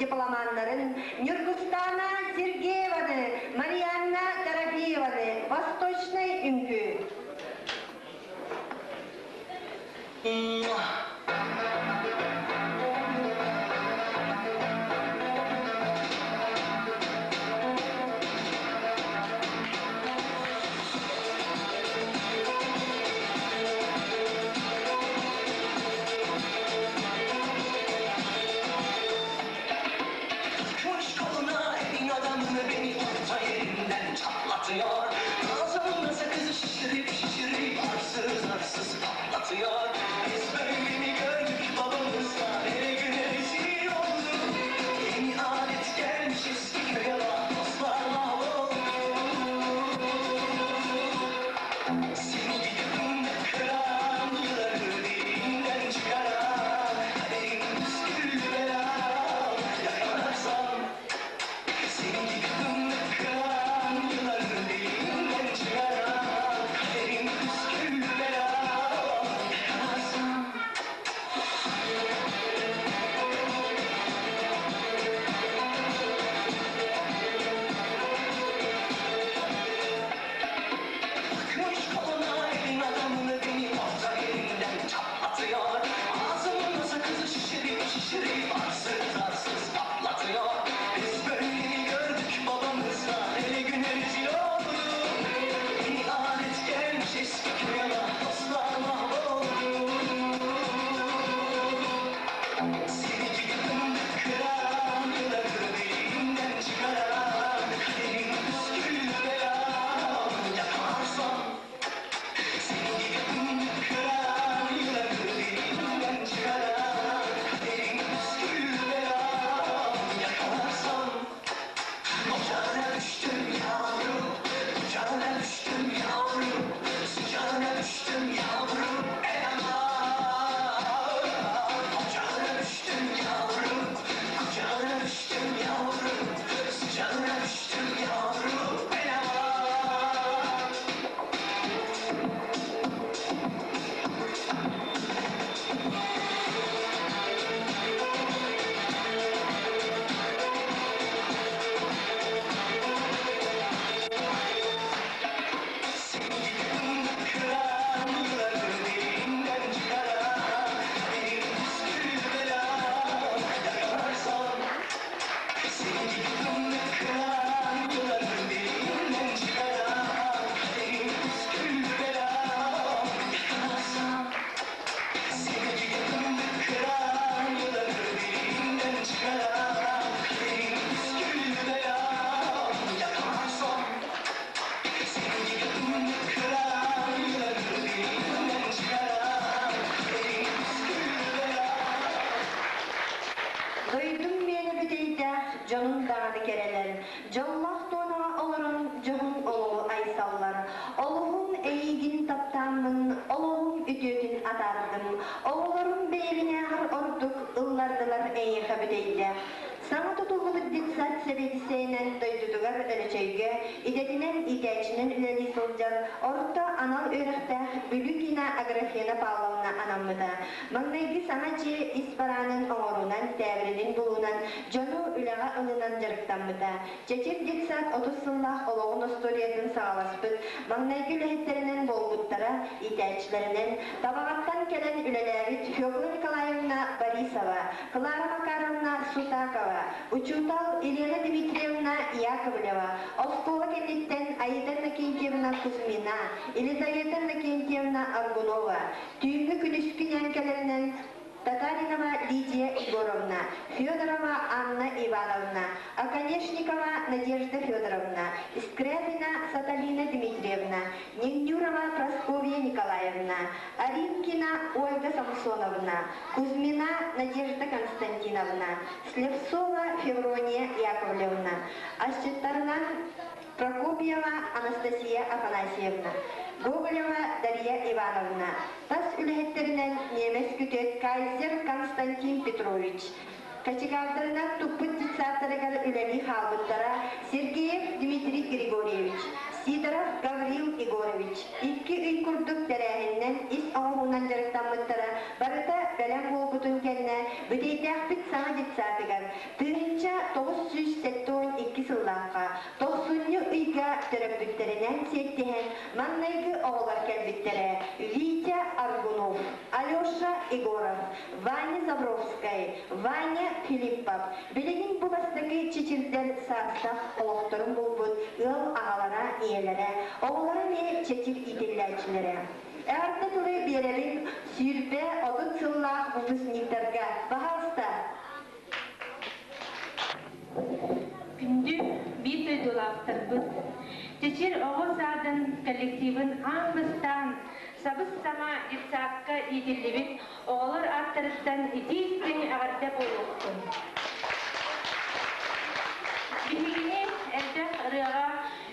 [SPEAKER 1] дипломаннарын Ньургустаана Сергееваны, Марианна Дорофееваны Восточнай үҥкүү.
[SPEAKER 4] Takmış koluna elin adamını beni orta yerinden çatlatıyor. Ağzımda sakızı şişirip şişirip arsız arsız patlatıyor. Biz böyle mi gördük babamızdan ele güne rezil olduk. Yeni alet gelmiş eski köye bak dostlar mahvoldu. Seni gidip kıran yılanı dilinden çıkaran kaderin püsküllü belam yakalarsam. Seni gidip kıran yılanı dilinden çıkaran kaderin püsküllü belam yakalarsam. Takmış koluna elin adamını beni orta yerinden çatlatıyor. Ağzımın sakızı şişirip şişirip arsız arsız patlatıyor. Biz böyle mi gördük babamızla ele güne rezil olduk. Yeni alet gelmiş eski köye dostlar mahvoldu. Seni gidip kıran yılanı deliğinden çıkaran kaderin püsküllü belam yakalarsam. Seni gidip kıran yılanı deliğinden çıkaran kaderin püsküllü belam yakalarsam. Ocağına düştüm yavrum, kucağına düştüm yavrum, sıcağına düştüm yavrum, ey aman. Ocağına düştüm yavrum, kucağına düştüm yavrum, sıcağına düştüm yavrum, ey aman. Seni gidip kıran yılanı deliğinden çıkaran kaderin püsküllü belam yakalarsam. Seni gidip kıran yılanı deliğinden çıkaran kaderin püsküllü belam yakalarsam. Seni gidip kıran yılanı deliğinden çıkaran kaderin püsküllü belam yakalarsam. Seni gidip kıran yılanı deliğinden çıkaran kaderin püsküllü belam.
[SPEAKER 1] Дойдум миэнэ бүтэйдээх, дьонум даҕаны кэрэлэр, дьоллоох туонаҕа олорон дьоһун олоҕу айсаллар. Олоҕум эйиигин таптааммын, олоҕум үтүөтүн атаардым. Оҕолорум бэйэбинээҕэр ордук ыллардылар эйиэхэ бүтэйдээх. Саҥа тутуллубут детсад сэбиэдиссэйинэн дойдутугар Өлөчөйгө идэтинэн иитээччинэн үлэлии сылдьар орто анал үөрэхтээх Бүлүү Аграфена Павловна анаммыта. Маҥнайгы саҥа дьиэ ис бараанын оҥоруунан, тээбиринин булуунан, дьону үлэҕэ ылынан дьарыктаммыта. Чэчир детсад 30 сыллаах олоҕун остуоруйатын саҕаласпыт маҥнайгы үлэһиттэринэн буолбуттара, иитээччилэринэн Табаҕаттан кэлэн үлэлээбит Фёкла Николаевна Борисова, Клара Макаровна Сутакова, учуутал Елена Дмитриевна Яковлева, оскуола кэнниттэн Аида Иннокентьевна Кузьмина, Елизавета Иннокентьевна Аргунова, түүҥҥү күнүскү ньээҥкэлэринэн Татаринова Лидия Егоровна, Федорова Анна Ивановна, Оконешникова Надежда Федоровна, Скрябина Саталина Дмитриевна, Негнюрова Прасковья Николаевна, Аринкина Ольга Самсоновна, Кузьмина Надежда Константиновна, Слевцова Феврония Яковлевна, Асчыттарынан Прокопьева Анастасия Афанасьевна, Гоголева Дарья Ивановна, тас үлэһиттэринэн ньиэмэс күтүөт Кайзер Константин Петрович, кочегардарынан туппут детсадтарыгар үлэлии хаалбыттара Сергеев Дмитрий Григорьевич, Сидоров Гаврил Егорович. Икки ый курдук тэрээһининэн ис оҥоһуунан дьарыктаммыттара барыта бэлэм буолбутун кэннэ Бүтэйдээхпит саҥа детсадыгар 1972 сыллаахха тохсунньу ыйга төрөппүттэринэн сиэттиһэн маҥнайгы оҕолор кэлбиттэрэ Витя Аргунов, Алеша Егоров, Ваня Забровскай, Ваня Филиппов. Билигин бу бастакы чэчирдэр саастаах олохторун булбут ыал аҕалара, ийэлэрэ, оҕолоро эмиэ чэчир иитиллээччилэрэ. Эҕэрдэ тылы биэрэбин 20-30 сыллаах выпускниктарга. Баһаалыста!
[SPEAKER 8] Күндү биир дойдулаахтарбыт! Чэчир оҕо саадын коллективын аан бастаан сабыс-саҥа детсадка иитиллибит оҕолор ааттарыттан итии-истиҥ эҕэрдэ буолуохтун! Биһигини элбэх ырыаҕа,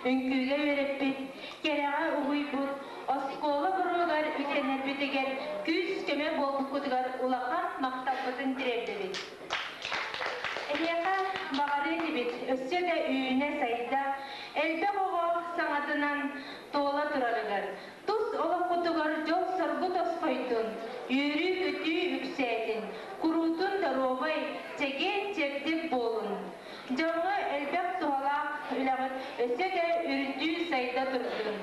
[SPEAKER 8] үҥкүүгэ үөрэппит, кэрэҕэ угуйбут, оскуола буруогар үктэнэрбитигэр күүс-көмө буолбуккутугар улахан махталбытын тириэрдэбит. Эһиэхэ баҕарыа этибит, өссө да үүнэ-сайда, элбэх оҕо саҥатынан туола турарыгар, тус олоххутугар дьол-соргу тосхойдун, үөрүү-көтүү үксээтин, куруутун доруобай, чэгиэн-чэбдик буолун. Дьоҥҥо элбэх туһалаах үлэҕит өссө да үрдүү-сайда турдун.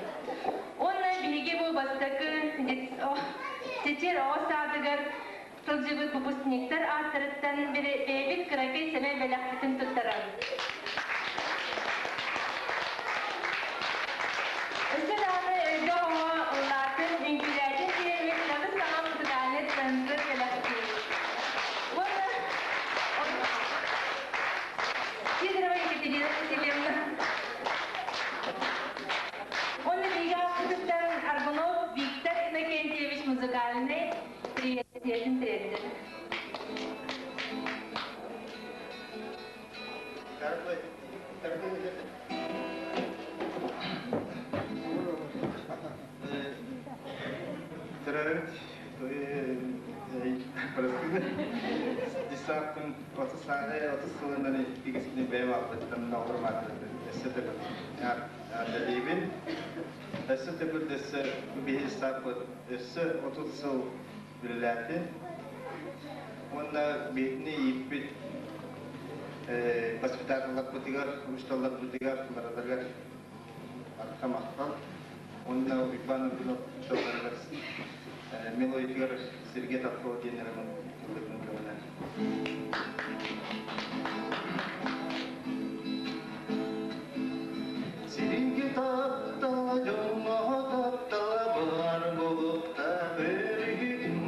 [SPEAKER 8] Уонна биһиги бу бастакы Чэчир оҕо саадыгар сылдьыбыт выпускниктар ааттарыттан бэйэбит кыракый сэмэй бэлэхпитин туттарабыт. Өссө даҕаны элбэх оҕо ыллаатын, үҥкүүлээтин диэммит сабыс-саҥа музыкальный центр бэлэхтиибит. Уонна Сидорова Екатерина Васильевна. Уонна биһиги ааппытыттан Аргунов Виктор Иннокентьевич музыкальный приветствиетин тириэрдэр.
[SPEAKER 6] Төрөөбүт Десантын 30 сылынан иккискини бэйэм ааппыттан оҕолорум ааттарыттан өссө төгүл эҕэрдэлиибин. Өссө төгүл өссө биһиги десантпыт өссө 30 сыл үлэлээтин. Уонна биһигини ииппит воспитателларбытыгар, учууталларбытыгар, барыларыгар барыта махтал. Уонна Уйбаан Аргунов учууталларыгар мелодиятыгар сиргэ таптал диэн эрэ тылларбын көҕүлээн. Сиргэ таптала, дьоҥҥо таптала баар буолуохта өрүһүтүн,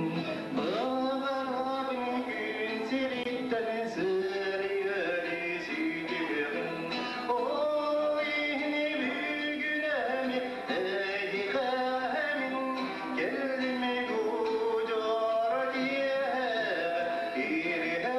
[SPEAKER 6] баҕарабын күн сириттэн сырыары сүтүөҕүн. Ол иһин бүгүн эми эйиэхэ мин кэллим удьуора дьиэҕэ, ириһэ.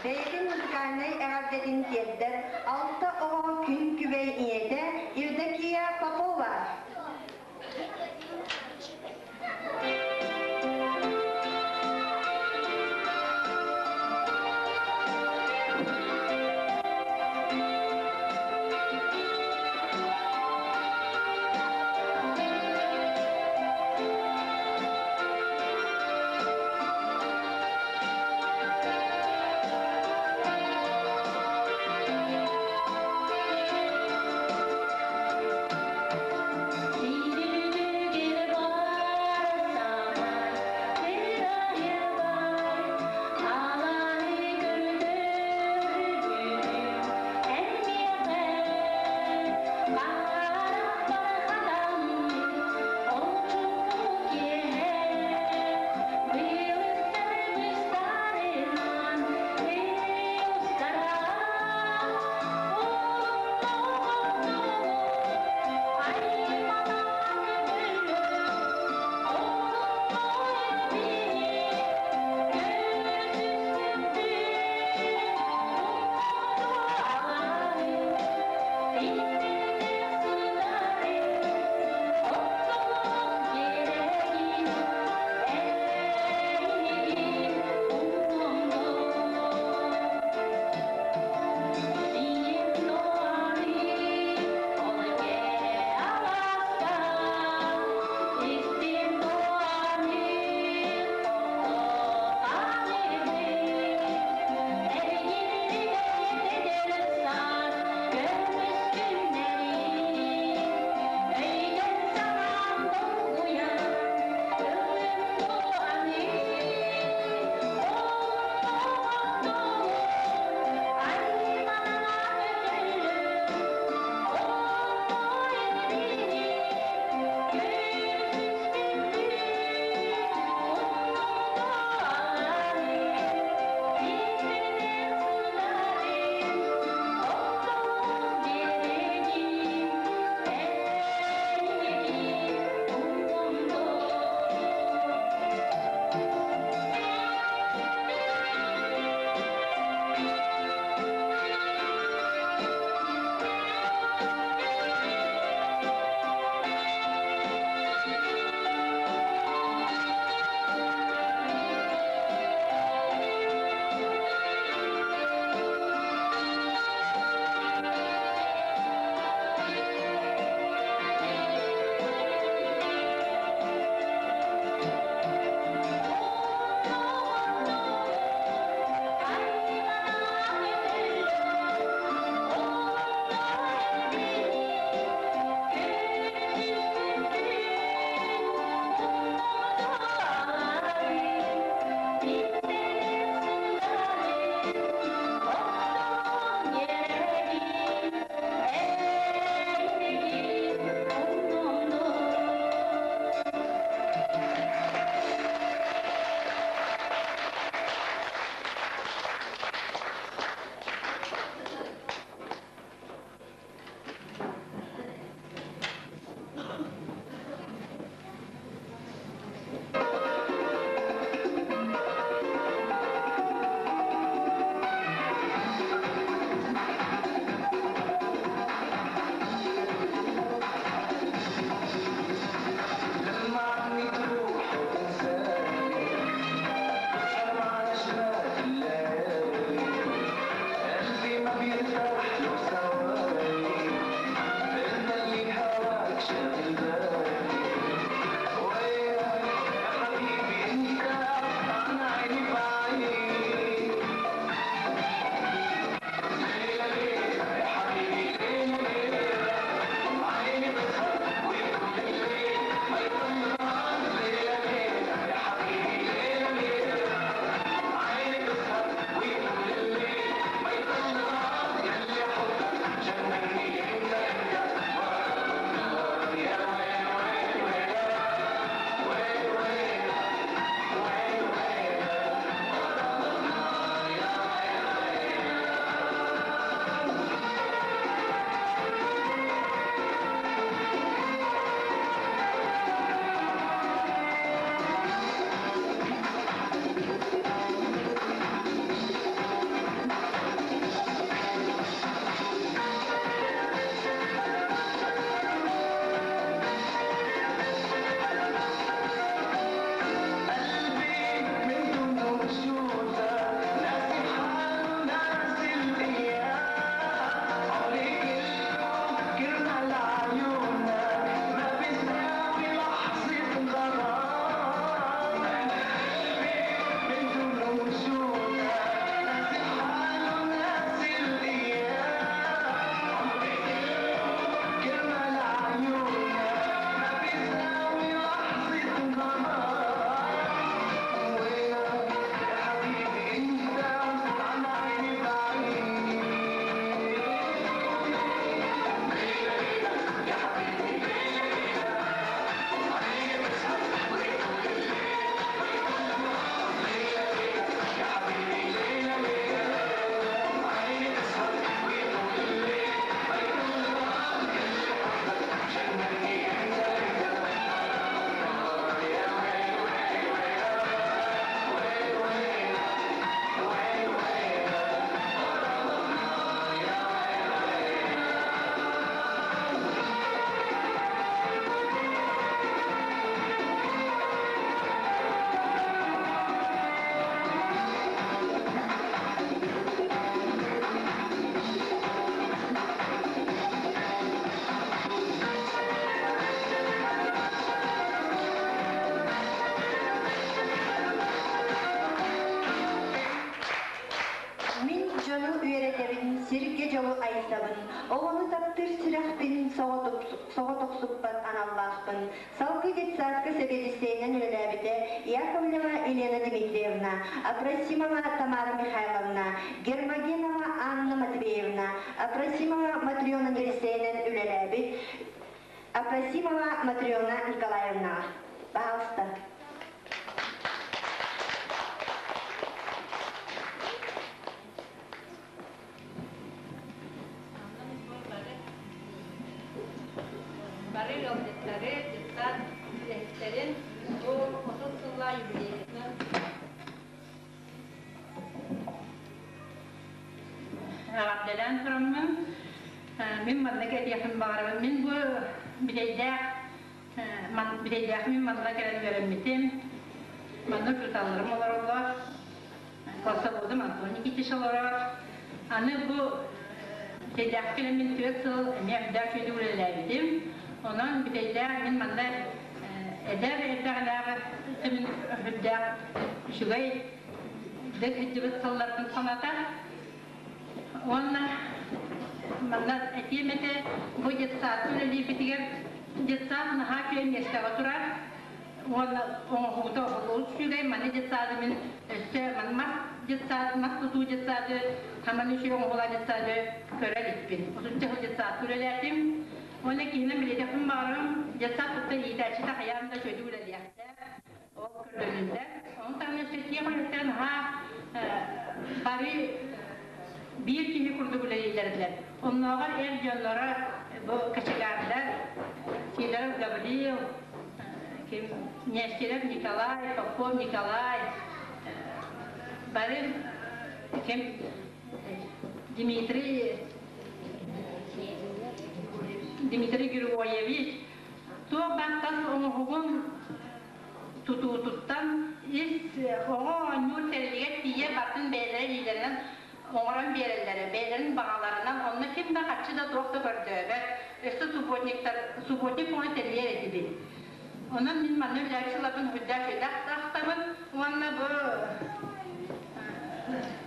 [SPEAKER 1] Бэйэтин музыкальнай эҕэрдэтин тиэрдэр алта оҕо күн күбэй ийэтэ Евдокия Попова. сиргэ дьолу айсабын. Оҕону таптыыр сүрэхпин соҕотохсуппат аналлаахпын. Салгыы детсадка сэбиэдиссэйинэн үлэлээбитэ Яковлева Елена Дмитриевна, Апросимова Тамара Михайловна, Гермогенова Анна Матвеевна, Апросимова Матрена Елисеевнэн үлэлээбит Апросимова Матрена Николаевнаҕа. Пожалуйста.
[SPEAKER 2] Бары ыалдьыттары, дьыссаат үлэһиттэрин бу 30 сыллаах юбилейгытынан эҕэрдэлээн тураммын, мин маннык этиэхпин баҕарабын. Мин бу бүтэйдээх бүтэйдээх мин манна кэлэн үөрэммитим. Манна учууталларым олороллор. Классоводум Антон Никитич олорор. Аны бу бүтэйдээх кэлэн мин 4 сыл эмиэ үрдээх үчүгэйдик үлэлээбитим. Онон бүтэйдээх мин манна эдэр эрдэҕинээҕи мин үрдээх үчүгэй дык сылдьыбыт сылларбын санатар. Уонна манна этиэм этэ, бу детсадка үлэлиирбитигэр детсад наһаа үчүгэй миэстэҕэ турар. Уонна оҥоһуута олус үчүгэй. Маны детсады мин өссө мас детсад, мас тутуу детсады, хаман үчүгэй оҥоһуулаах детсады көрө иликпин. Отучча сыл детсадка үлэлээтим. Уонна киһинэн билиэтэхпин баҕарым, детсад кытта иитээччитэ хайаан да үчүгэйдик үлэлиэхтээх. Ол көрдөрүллэр. Ону таһынан өссө тиэм үлэһиттэрин наһаа бары биир киһи курдук үлэлииллэр этилэр. Оннооҕор эр дьонноро бу кочегардар Сидоров Гаврил, ким Нестеров Николай, Попов Николай, бары ким Дмитрий Дмитрий Григорьевич туох бааттас оҥоһугун тутуутуттан ис оҕо оонньуур тэрилигэр тиийэ бартын бэйэлэрэ илиилэринэн оҥорон биэрэллэрэ, бэйэлэрин баҕаларынан, онно ким да харчы да туох да көрдөөбөт, өссө субботниктар, субботник оҥо тэрийэр этибит. Онон мин манна үлэлээбит сылларбын үрдээх үөдэх тахсабын уонна бу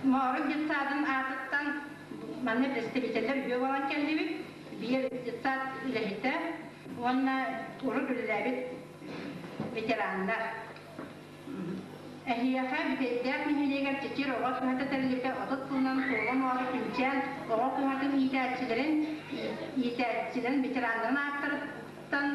[SPEAKER 2] Моорун детсадын аатыттан манна представителлэр үһүө буолан кэллибит. Биир детсад үлэһитэ уонна урут үлэлээбит ветераннар. Эһиэхэ Бүтэйдээх нэһилиэгэр Чэчир оҕо кыһата тэриллибитэ 30 сылынан Суола Моору Күнчээн оҕо кыһатын иитээччилэрин иитээччилэрин ветераннарын ааттарыттан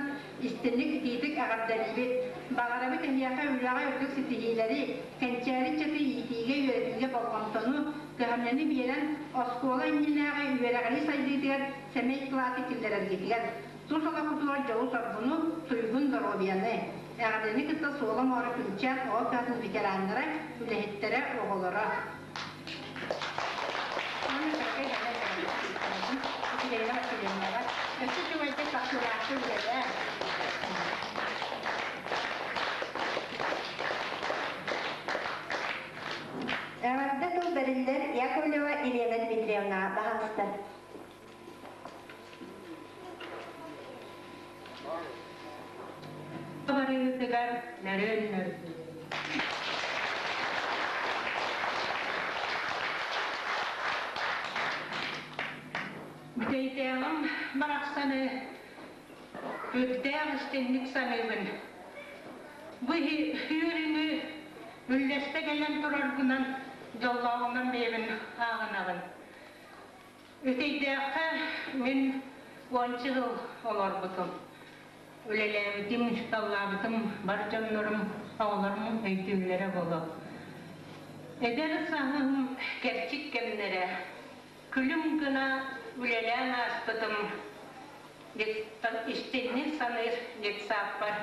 [SPEAKER 2] истинник итиитик эҕэрдэлиибит. Баҕарабыт эһиэхэ үлэҕэ үрдүк ситиһиилэри, кэнчээри ыччаты иитиигэ-үөрэтиигэ болҕомтону, кыһамньыны биэрэн, оскуола иннинээҕи үөрэҕирии сайдыытыгар сэмэй кылааты киллэрэргитигэр Тус олоххутугар дьолу-соргуну, туйгун доруобуйаны, эҕэрдэни кытта Суола Моора Күнчээн оҕо кыһатын ветераннара, үлэһиттэрэ, оҕолоро. Өссө үчүгэйдик тахсыылаахтык үлэлээ.
[SPEAKER 1] Эҕэрдэ тыл бэриллэр Яковлева Елена Дмитриевна баһаалыста.
[SPEAKER 9] Барыытыгар нөрүөн нөргүйэн. Бүтэйдээҕим барахсаны үрдээх истинник саныыбын. Бу үөрүүнү үллэстэ кэлэн турарбынан дьоллооҕунан бэйэбин ааҕынабын. Үтэйдээххэ мин уонча сыл олорбутум. Үлэлээбитим, учууталлаабытым бар дьоннорум, оҕолорум өйдүүллэрэ буолуо. Эдэр сааһым кэрчик кэмнэрэ, күлүм гына үлэлээн ааспытым истинник саныыр детсааппар.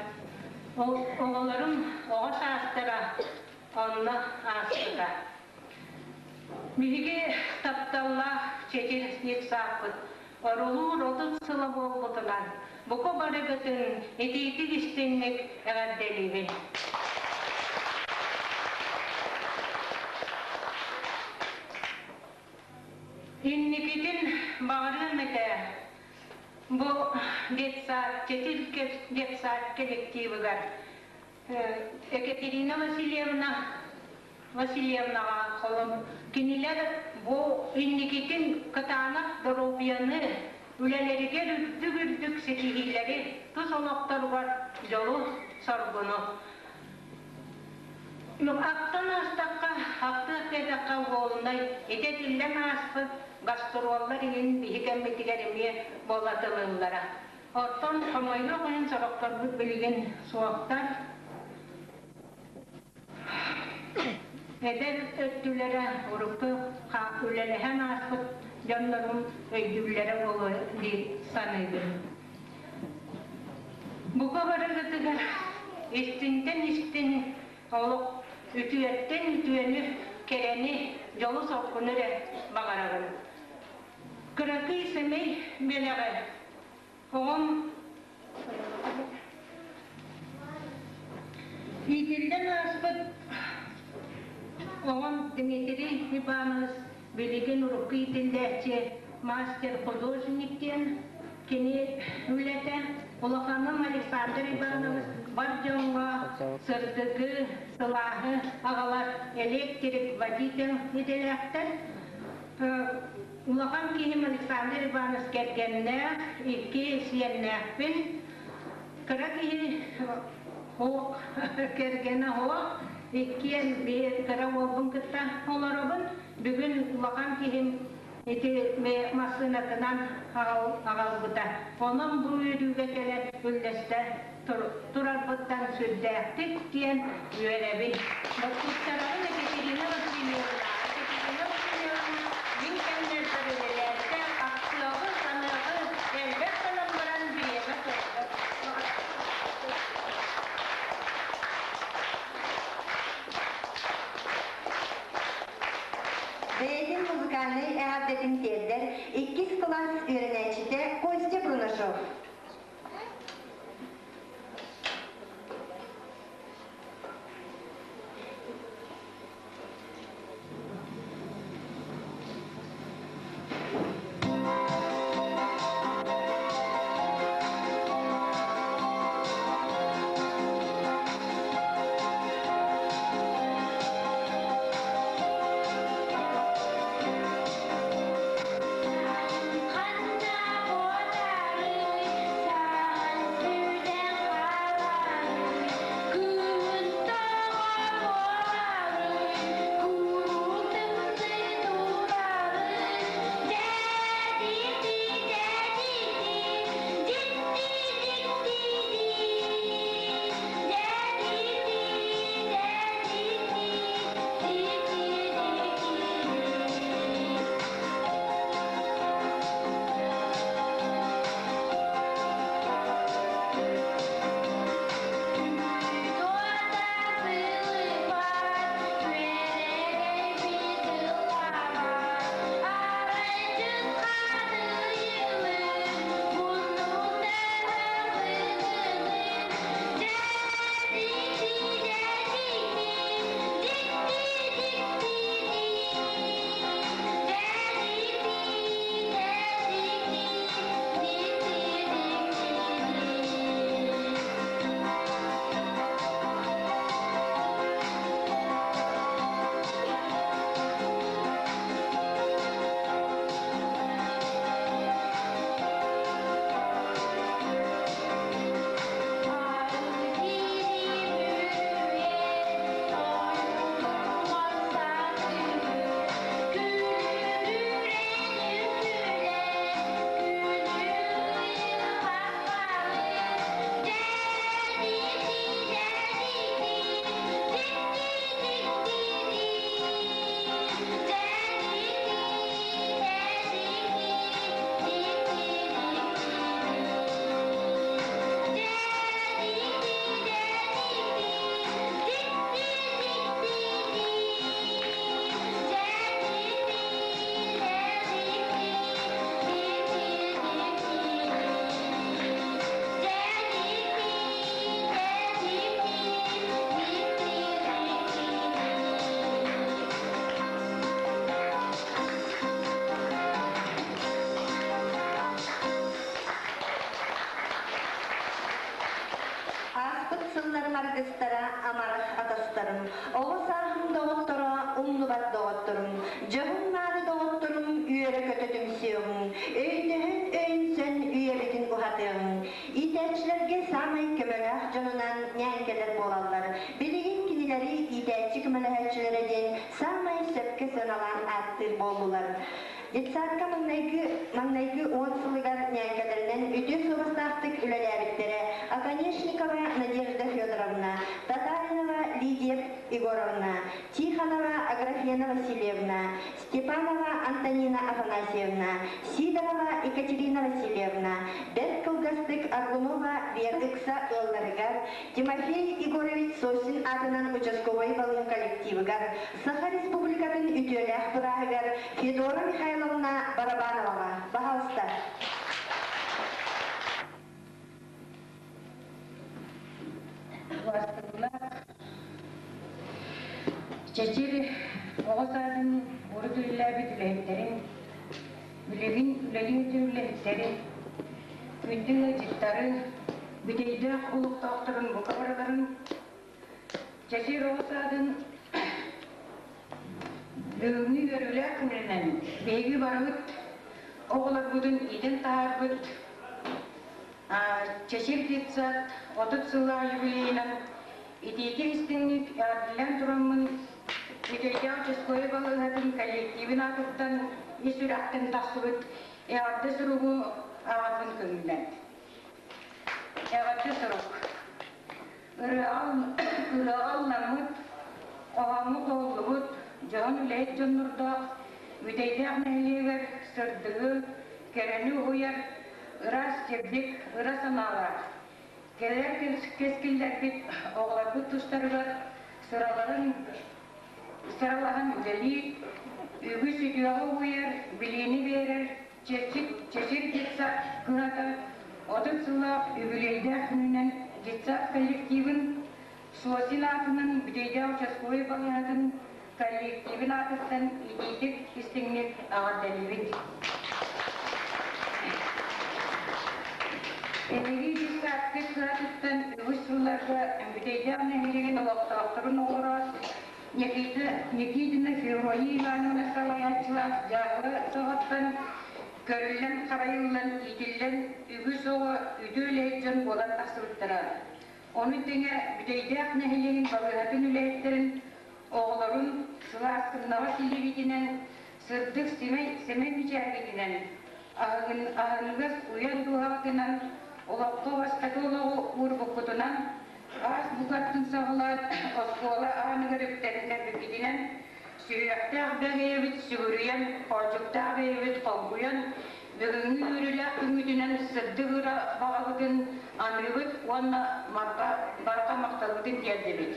[SPEAKER 9] Оҕолорум оҕо саастара онно ааспыта. Биһиги тапталлаах чэчир сааппыт орулуур 30 сыла буолбутунан бука барыгытын итиитик истиҥник эҕэрдэлиибин. Инникитин баҕарыам этэ бу детсад, чэчир детсад коллективыгар Екатерина Васильевна. Васильевнаҕа холон кинилэр бу инникитин кытаанах доруобуйаны, үлэлэригэр үрдүк-үрдүк ситиһиилэри, тус олохторугар дьолу-соргуну. Ахтан аастахха, ахтыах диэтэххэ уолунай ити этиллэн ааспыт гастроллар иһин биһи кэммитигэр эмиэ буолатылыыллара. Оттон хомойуох иһин сорохторбут билигин суохтар. Эдэр өттүлэрэ урукку үлэлэһэн ааспыт дьоннорум өйдүүллэрэ буолуо дии саныыбын. Бука барыгытыгар истинтэн истин олох үтүөттэн үтүөнү, кэрэни, дьолу-соргуну эрэ баҕарабын. Кыракый сэмэй бэлэҕи оҕом Иитиллэн ааспыт оҕом Дмитрий Иванович билигин урукку иитиллээччи мастер-художник диэн кини үлэтэ. Улаханым Александр Иванович бар дьоҥҥо сырдыгы, сылааһы аҕалар электрик водитель идэлээхтэр. Улахан киһим Александр Иванович кэргэннээх, икки сиэннээхпин. Кыра киһи оһох, кэргэнэ оһох, иккиэн биир кыра уолбун кытта олоробун. Бүгүн улахан киһим ити массыынатынан аҕалбыта. Онон бу үөрүүгэ кэлэн үллэстэ турарбыттан сүрдээхтик диэн үөрэбин. Боппуттарабын Екатерина Васильевна, Екатерина Васильевна мин кэмнэрбэр үлэлээбитэ, ахтыаҕы, саныаҕы элбэх гынан баран бириэмэ кылгас.
[SPEAKER 1] Бэйэтин музыкальнай эҕэрдэтин тиэрдэр иккис кылаас үөрэнээччитэ Костя Брунашов.
[SPEAKER 3] Ханна буоларый?
[SPEAKER 1] умнубат доҕотторум, дьоһун-мааны доҕотторум үөрэ-көтө түмсүөҕүҥ, өйдөһөн өйөнсөн үйэбитин уһатыаҕыҥ. Иитээччилэргэ саамай көмөлөөх дьонунан ньээҥкэлэр буолаллар. Билигин кинилэри иитээччи көмөлөһөөччүлэрэ диэн саамай сөпкө сыаналаан ааттыыр буоллулар. Детсадка маҥнайгы маҥнайгы 10 сылыгар ньээҥкэлэринэн үтүө суобастаахтык үлэлээбиттэрэ Оконешникова Надежда Федоровна, Татаринова Лидия Егоровна, Тихонова Аграфена Васильевна, Степанова Антонина Афанасьевна, Сидорова Екатерина Васильевна, бэрт кылгастык Аргунова Вера ыкса ыалларыгар, Тимофей Егорович Сосин аатынан участковай балыыһа коллективыгар, Саха Республикатын үтүөлээх бырааһыгар Федора Михайловна Барабановаҕа, баһаалыста.
[SPEAKER 9] Убаастабыллаах Чэчир оҕо саадын урут үлэлээбит үлэһиттэрин, билигин үлэлии үлэһиттэрин, күндү ыалдьыттары, бүтэйдээх олохтоохторун бука барыларын Чэчир оҕо саадын бүгүҥҥү үөрүүлээх күнүнэн биһиги барыбыт оҕолорбутун иитэн таһаарбыт Чэчир детсад 30 сыллаах юбилейынан итиитик истиҥник эҕэрдэлээн тураммын Үтүөйдээх участковай балыыһатын коллективын аатыттан ис сүрэхтэн тахсыбыт эҕэрдэ суругу ааҕарбын көҥүллэн. Эҕэрдэ сурук. Ырыаҕа ылламмыт, хоһооҥҥо хоһуллубут дьоһун үлэһит дьоннордоох Бүтэйдээх нэһилиэгэр сырдыгы, кэрэни уһуйар ыраас чэбдик ыра санаалаах, кэлэр кэскиллэрбит оҕолорбут тустарыгар сыраларын сыралаһан үлэлиир, үгүс үтүөҕэ угуйар, билиини биэрэр Чэчир, Чэчир детсад кыһата 30 сыллаах үбүлүөйдээх күнүнэн детсад коллективын Сосин аатынан Бүтэйдээх участковай балыыһатын коллективын аатыттан итиитик истиҥник эҕэрдэлиибит. Эһиги детсадка кыһатыттан үгүс сылларга Бүтэйдээх нэһилиэгин олохтоохторун оҕолоро Никита Никитина Феврония Ивановна салайааччылаах дьааһыла саҕаттан көрүллэн-харайыллан, иитиллэн үгүс оҕо үтүө үлэһит дьон буолан тахсыбыттара. Ону тэҥэ Бүтэйдээх нэһилиэгин балыыһатын үлэһиттэрин оҕолорун сылаас сымнаҕас илиибитинэн, сырдык симэй сэмэй мичээргитинэн, аһыныгас уйан дууһаҕытынан, олоххо бастакы олоҕу уурбуккутунан Аас букатын саҕалаан оскуола ааныгар үктэннэрбитинэн сүһүөхтээх бэйэбит сүгүрүйэн, хоочуктаах бэйэбит холбуйан, бүгүҥҥү үөрүүлээх күммүтүнэн сырдык ыра баҕабытын аныыбыт уонна барҕа махталбытын тиэрдэбит.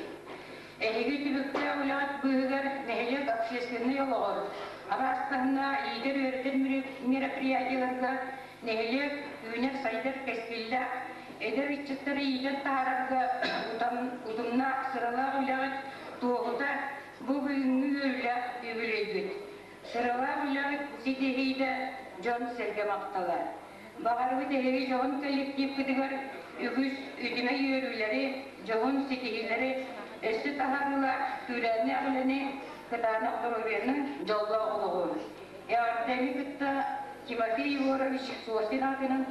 [SPEAKER 9] Эһиги түбүктээх үлэҕит быыһыгар нэһилиэк общественнай олоҕор, араас таһымнаах иитэр-үөрэтэр мероприятиеларга нэһилиэк үүнэр-сайдар кэскиллээх эдэр ыччаттары иитэн таһаарарга утумнаах, сыралаах үлэҕит туоһута бу бүгүҥҥү үөрүүлээх үбүлүөйгүт. Сыралаах үлэҕит ситиһиитэ дьон-сэргэ махтала. Баҕарабыт эһиги дьоһун коллективкытыгар үгүс үтүмэй үөрүүлэри, дьоһун ситиһиилэри, өссө таһаарыылаах күүрээннээх үлэни, кытаанах доруобуйаны, дьоллоох олоҕу. Эҕэрдэни кытта Тимофей Егорович Сосин аатынан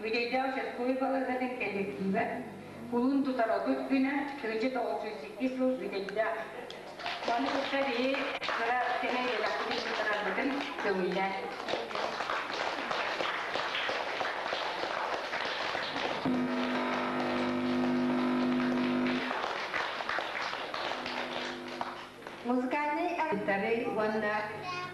[SPEAKER 9] Бүтэйдээх участковай балыыһатын кэлликтиибэ кулун тутар 30 күнэ 1992 сыл Бүтэйдээх. Маны кытта биһи кыра сэмэй бэлэхпитин туттарарбытын көҥүллээн.
[SPEAKER 1] Музыкальнай
[SPEAKER 8] Ыттары уонна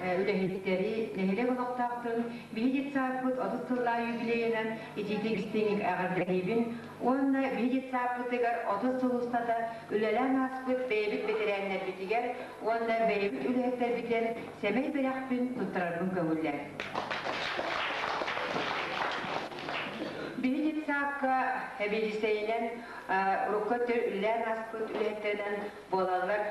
[SPEAKER 8] үлэһиттэри нэһилиэк олохтоохторун биһи детсадпыт 30 сыллаах юбилейынан итиитик истиҥник эҕэрдэлиибин уонна биһи детсадпытыгар 30 сыл устата үлэлээн ааспыт бэйэбит бэтэрээннэрбитигэр уонна бэйэбит үлэһиттэрбитигэр сэмэй бэлэхпин туттарарбын көҥүллээн. Биһи детсадка эбиэдиссэйинэн урукку өттүгэр үлэлээн ааспыт үлэһиттэринэн буолаллар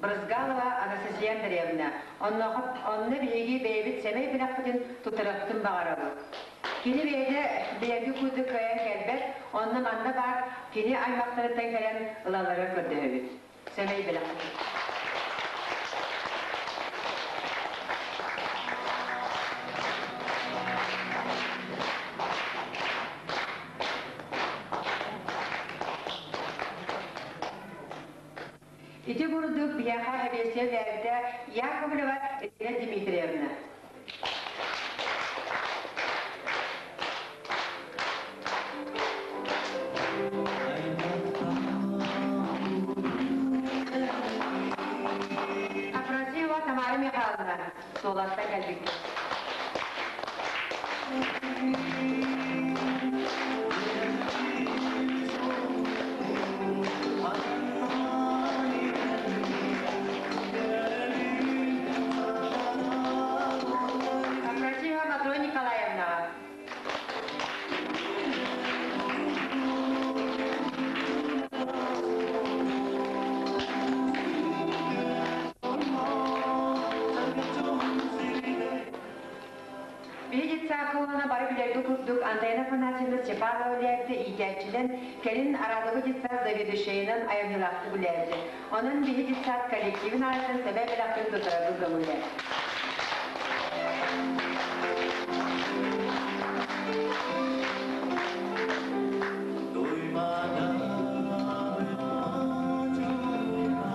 [SPEAKER 8] Брызгалова Анастасия Андреевна. Оннооҕо онно биһиги бэйэбит сэмэй бэлэхпитин тутарыахпытын баҕарабыт. Кини бэйэтэ бэйэги курдук кыайан кэлбэт, онно манна баар кини аймахтарыттан кэлэн ылалларыгар көрдөһөбүт. Сэмэй бэлэхпитин. Ити курдук биһиэхэ эбиэсийэ үлээбитэ Яковлева Елена Дмитриевна. Афросьева Тамара Михайловна Суолаттан кэлбиккит. Афросьева Матрона Николаевнаҕа. Биһи детсадка бары билэргэ курдук Антонина Афанасьевна Степанова үлээбитэ иитээччинэн, кэлин Арадова детсад заведующайынан айымньылаахтык үлээбитэ. Онон биһи детсад коллективин аатыттан сэмэй бэлэхпин тутарарбын көҥүллээн.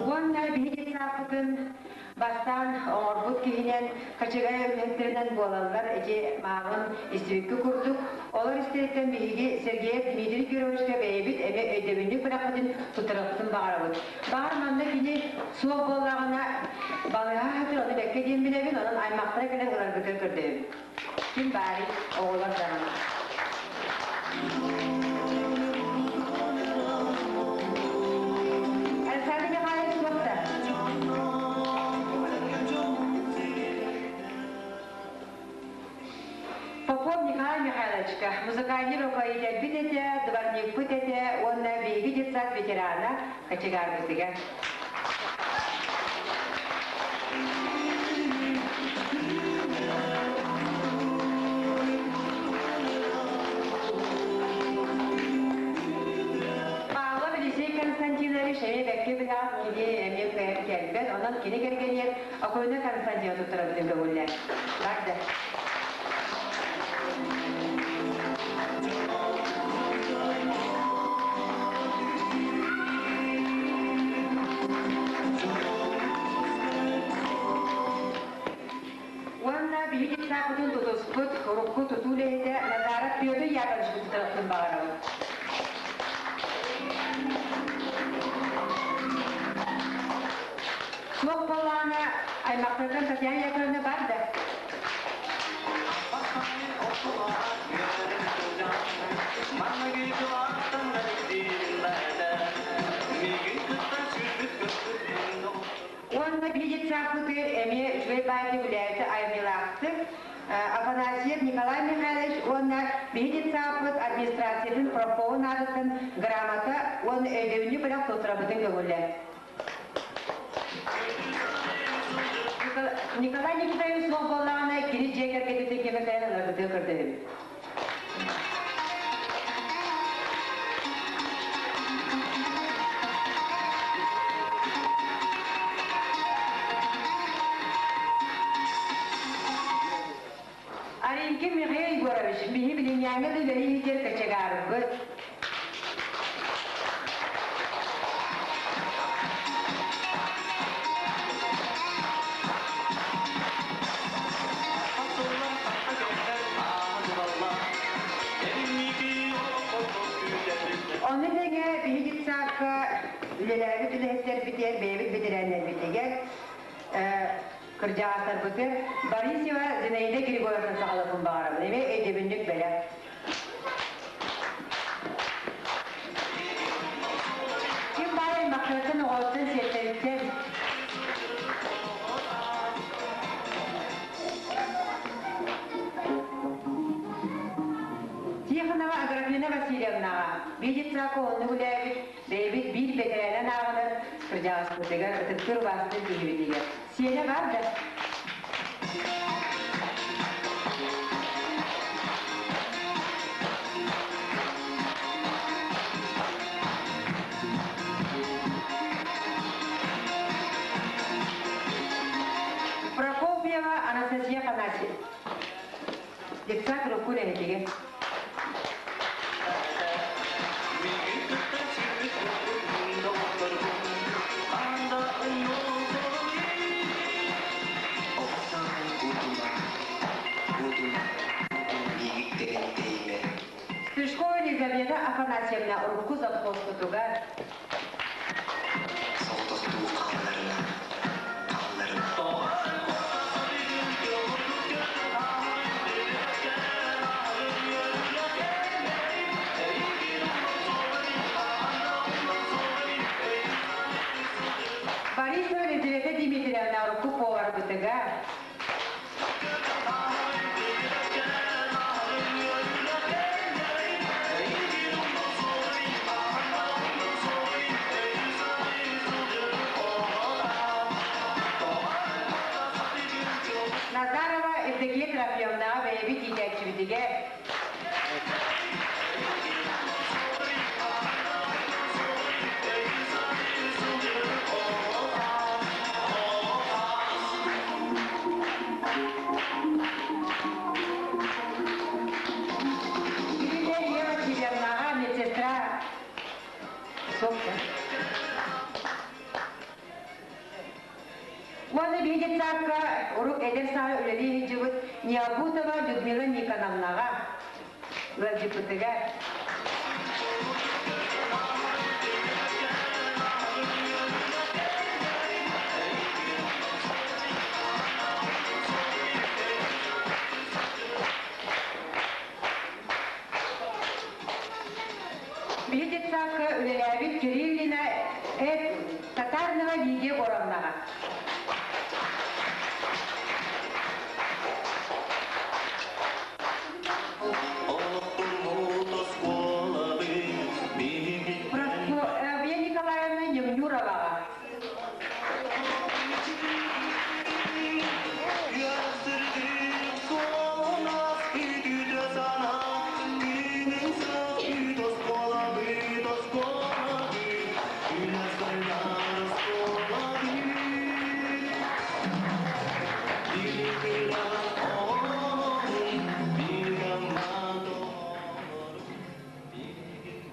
[SPEAKER 8] Уонна биһи детсадпытын Бастаан оҥорбут киһинэн хачыгай үлэһиттэринэн буолаллар ити мааҕын истибиккэ курдук. Олор истэриттэн биһиги Сергеев Дмитрий Кировичка бэйэбит эмэ өйдөбүнньүк бэлэхпитин туттарыахпытын баҕарабыт. Баҕар манна кини суох буоллаҕына балыыһа аһатыр ону бэккэ диэн билэбин, онон аймахтара кэлэн ыларгытыгар көрдөһөбүн. Ким баарый, оҕолор даҕаны. Александр Михайлович суох да? Попов Николай Михайловичка музыкальный руководитель этэ, дворникпыт этэ уонна биһиги детсад ветерана кочегарбытыгар. Павлов Елисей Константинович эмиэ бэккэ билэҕит кини эмиэ кыайан кэлбэт, онон кини кэргэниэр Окойна Константинов туттарабытын көҥүллээн. Барды. Уонна биһиги саахытын тутуспут, урукку тутуу үлэһитэ Назаров Петр Яковлевич туттарыахпын баҕарабын. Суох буоллаҕына, аймахтартан Татьяна Яковлевна бар да? Уонна биһиги саахпытыгар эмиэ үчүгэй баайга үлээбитэ айымньылаахтык Афанасьев Николай Михайлович уонна биһиги детсааппыт администрациятын профкомун аатыттан грамота уонна өйдөбүнньүк бэлэх туттарабытын көҥүллээн. Николай Никитаевич суох буоллаҕына, кини дьиэ кэргэтиттэн кэмэ кэлэн ыларгытыгар көрдөһөбүт. Аринкин Михаил Егорович, биһи билиҥҥээҥҥэ да үлэлии иһитэр кочегарбыт. Ону тэҥэ биһиги детсадка үлэлээбит үлэһиттэрбитигэр, бэйэбит бэтэрээннэрбитигэр кырдьаҕастарбытыгар Борисова Зинаида Григорьевна саҕалыахпын баҕарабын. Эмиэ өйдөбүнньүк бэлэх. Ким баар аймахтарыттан, оҕоттон, сиэттэриттэн Тихонова Аграфена Васильевнаҕа Видицака оннук үлээбит, бэйэбит биир бэтэрээнэн ааҕынар кырдьаҕаспытыгар, ытыктыыр убаастыыр киһибитигэр. Сиэнэ баар да? Прокопьева Анастасия Афанасьевна. Детсад рукку үлэһитигэр. Елизавета Афанасьевна урукку завхозпутугар.
[SPEAKER 4] Соҕотохтуу хаалларына, хаалларына.
[SPEAKER 8] Борисова Елизавета Дмитриевна урукку поварбытыгар. Назарова Евдокия Трофимовнаҕа бэйэбит иитээччибитигэр. Юлия Ева Васильевнаҕа медсестра Софья. Уонна биһиги детсадка урук эдэр сааһы үлэлии сылдьыбыт Необутова Людмила Никоновнаҕа ыалдьыппытыгар. Биһи детсадка үлэлээбит Кириллина Эд Татарнова Лидия Горовнаҕа. Прасковья Николаевна Немнюроваҕа.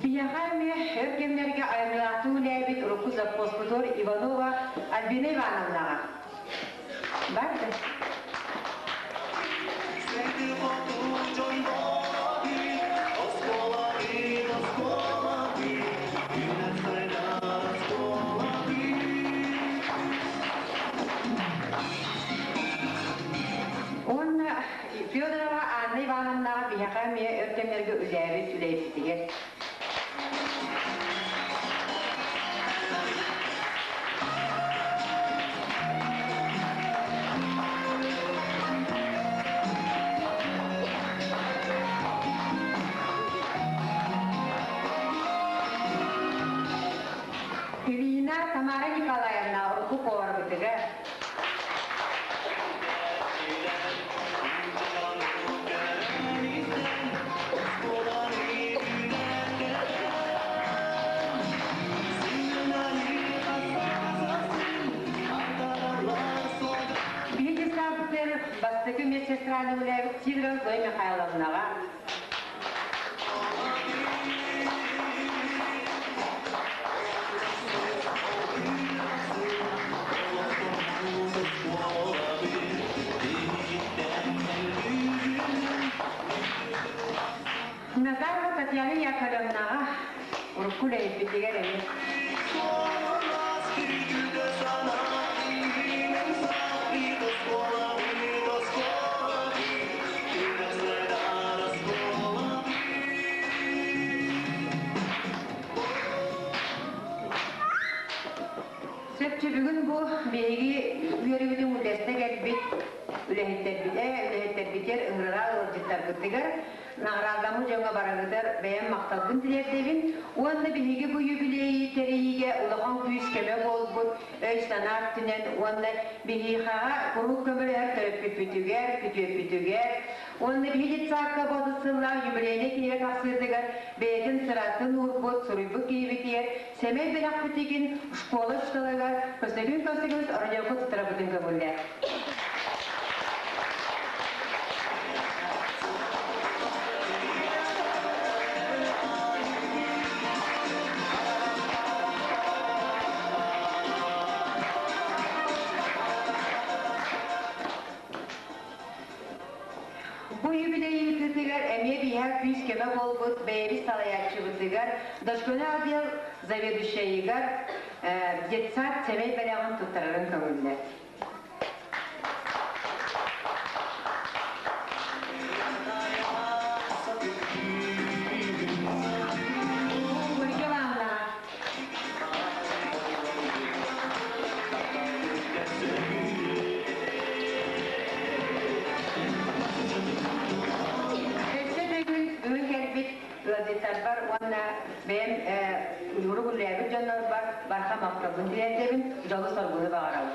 [SPEAKER 8] Биһиэхэ эмиэ өр кэмнэргэ айымньылаахтык үлээбит урукку завхозпутугар Иванова Альбина Ивановнаҕа. Барды. Уонна Федорова Анна Ивановнаҕа биһиэхэ эмиэ өр кэмнэргэ үлээбит үлэйбитигэр. Ильина Тамара Николаевна урукку поварбытыгар. Биһиги саабытыр бастакы медсестраны үлээбит Сидорова Зоя Михайловнаҕа. Назарова Татьяна Яковлевнаҕа урукку үлэһиппитигэр эмиэ. Сөпчө бүгүн бу биһиги үөрүүбүтүн үллэстэ кэлбит үлэһиттэрбит, үлэһиттэрбитигэр ыҥырылаах ыалдьыттарбытыгар наҕараадаммыт дьоҥҥо барыгытар бэйэм махталбын тириэрдэбин уонна биһиги бу юбилейи тэрийиигэ улахан күүс-көмө буолбут өй-санаа өттүнэн уонна биһиэхэҕэ куруук көмөлөһөр төрөппүппүтүгэр, күтүөппүтүгэр уонна биһиги детсадка бу сыллаах юбилейнай кинигэ тахсыытыгар бэйэтин сыратын уурбут, суруйбут киһибитигэр сэмэй бэлэхпитигин школа учууталыгар Көстөкүүн Көстөкүүс Родионку туттарабытын көҥүллээ. Бу юбилейи ыытыытыгар эмиэ биһиэхэ күүс-көмө буолбут бэйэбит салайааччыбытыгар дошкольнай отдел заведующайыгар детсад сэмэй бэлэҕин туттарарын көҥүллэт. Ольга Ивановна. Өссө төгүл бүгүн кэлбит ыалдьыттарбар уонна бэйэм урук үлэлээбит дьоннорбор барҕа махталбын тириэрдэбин, дьолу-соргуну баҕарабын.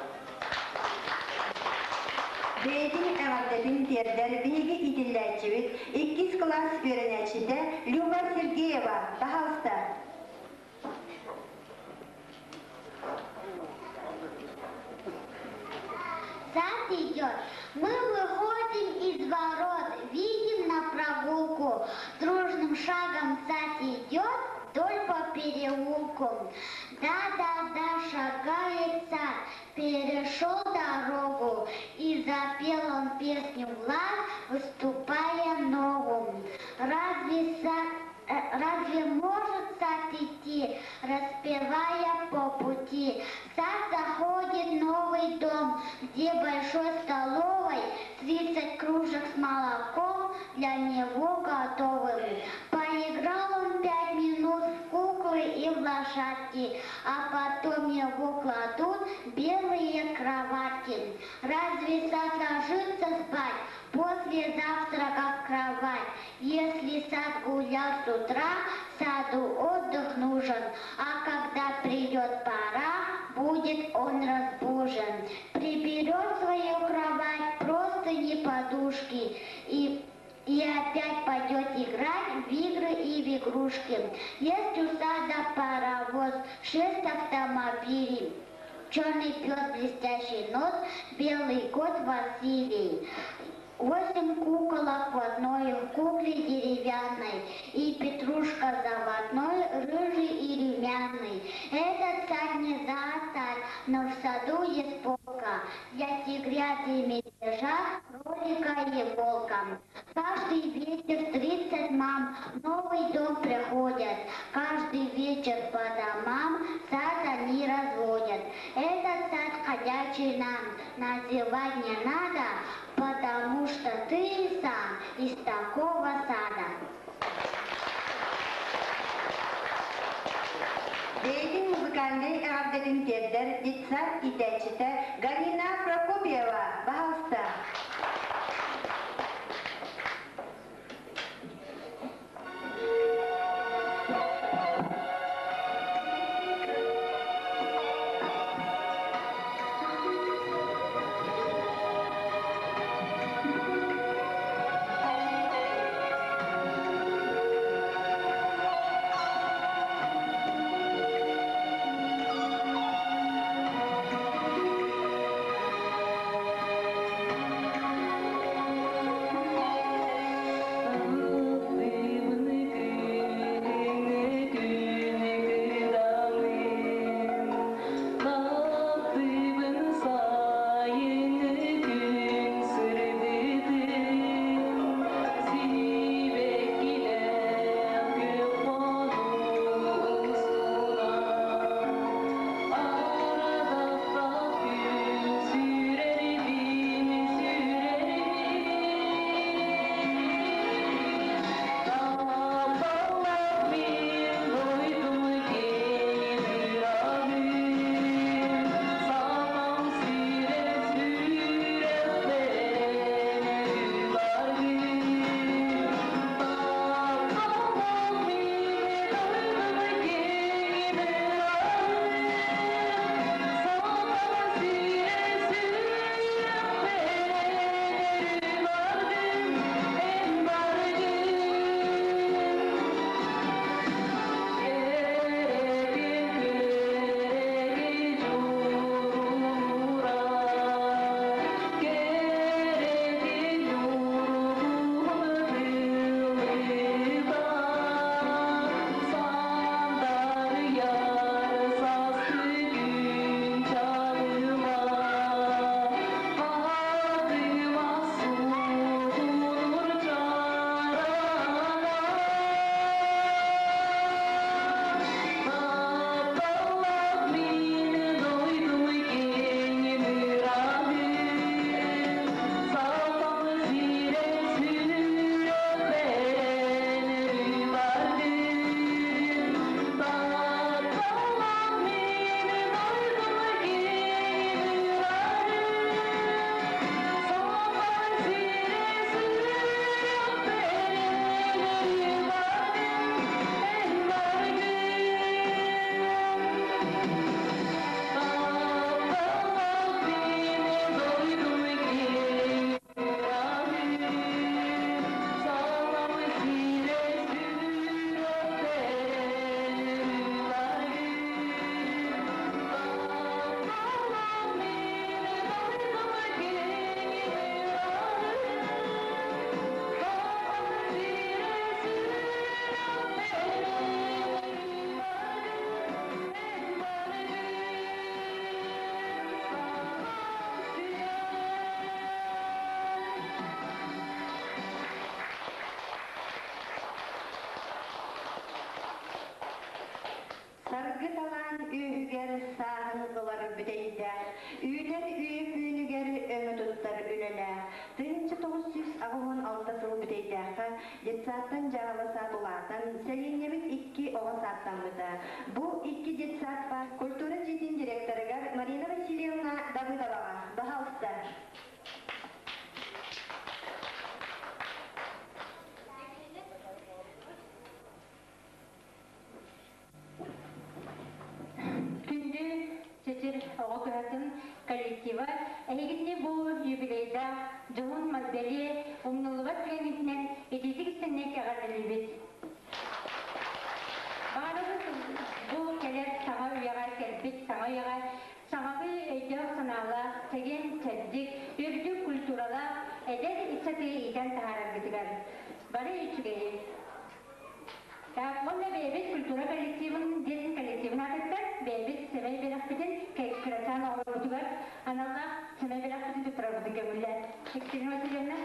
[SPEAKER 1] Бэйэтин эҕэрдэтин тиэрдэр биһиги иитиллээччибит, иккис кылаас үөрэнээччитэ Люба Сергеева, пожалуйста.
[SPEAKER 3] Сад идет. Мы выходим из ворот, видим на прогулку. Дружным шагом сад идет вдоль по переулку. Да-да-да, шагает сад, перешел дорогу, и запел он песню в лад, выступая ногу. Разве сад, разве может сад идти, распевая по пути? Сад заходит в новый дом, где большой столовой 30 кружек с молоком для него готовы. Поиграл он 5 минут в куклы и в лошадки, а потом его кладут в белые кроватки. Разве сад ложится спать после завтрака в кровать? Если сад гулял с утра, саду отдых нужен, а когда придет пора, будет он разбужен. Приберет свою кровать, простыни, подушки и опять пойдет играть в игры и в игрушки. Есть у сада паровоз, шесть автомобилей. Черный пес, блестящий нос, белый кот Василий. Восемь куколок в одной кукле деревянной, и Петрушка заводной, рыжий и румяный. Этот сад не зоосад, но в саду есть полка для тигрят и медвежат, кролика и волка. Каждый вечер 30 мам в новый дом приходят, каждый вечер по домам сад они разводят. Этот сад ходячий нам называть не надо, потому что ты сам из такого сада.
[SPEAKER 1] Бэйэтин музыкальнай эҕэрдэтин тиэрдэр детсад иитээччитэ Галина Прокопьева, пожалуйста. Үүнэр үйэ күөнүгэр өҥө туттар үлэлээх. 1986 сыл Бүтэйдээххэ детсадтан дьаһала саад улаатан, сэлиэнньэбит икки оҕо сааттаммыта. Бу икки детсад баар культура дьиэтин директорыгар Марина Васильевна Давыдоваҕа. Баһаалыста.
[SPEAKER 10] Күндү Чэчир оҕо кыһатын коллектива эһигини бу юбилейдаах дьоһун бэлиэ умнуллубат түгэнитинэн итиитик истинник эҕэрдэлиибит. Баҕарабыт бу кэлэр саҥа үйэҕэ кэлбит саҥа үйэҕэ саҥалыы өйдөөх-санаалаах, чэгиэн-чэбдик, үрдүк культуралаах эдэр ыччаты иитэн таһаараргытыгар. Бары үчүгэйи! Так, уонна бэйэбит культура коллективын диэн коллективын аатыттан бэйэбит сэмэй бэлэхпитин кырачаан оҕолорбутугар аналлаах сэмэй бэлэхпитин туттарарбытын көҥүллээн. Екатерина Васильевна.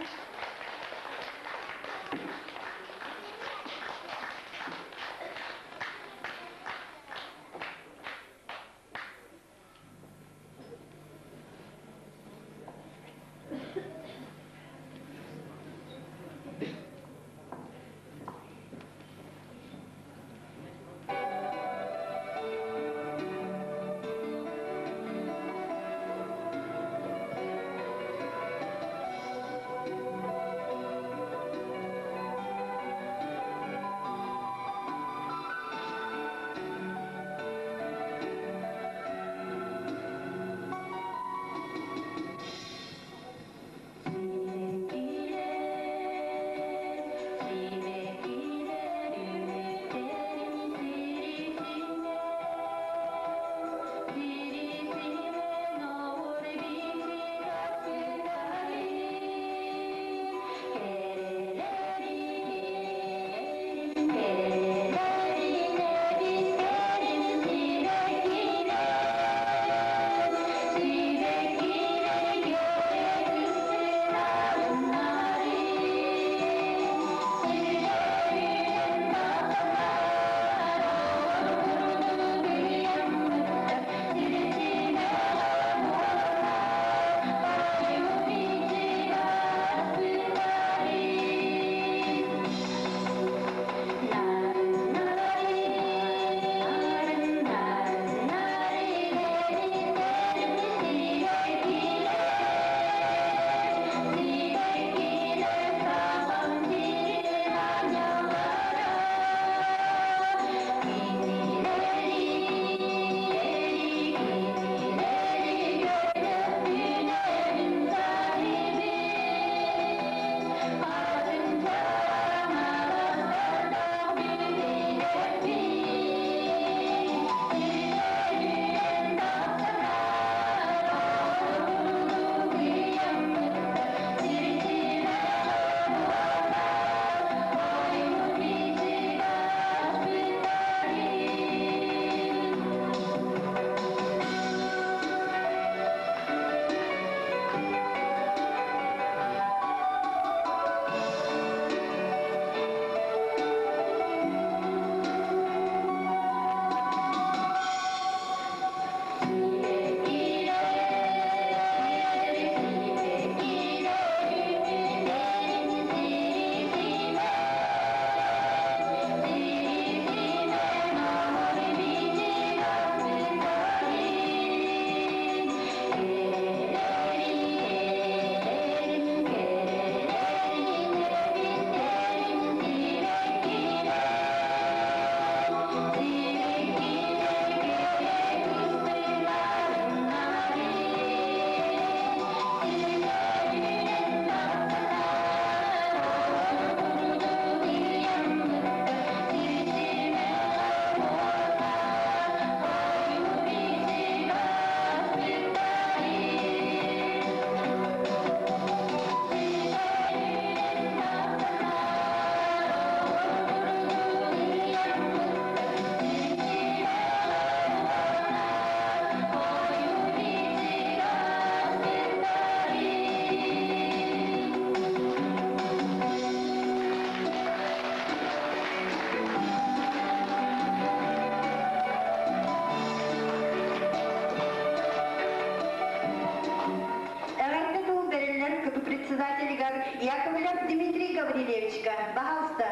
[SPEAKER 1] Яковлев Дмитрий Гаврильевичка. Баһалста.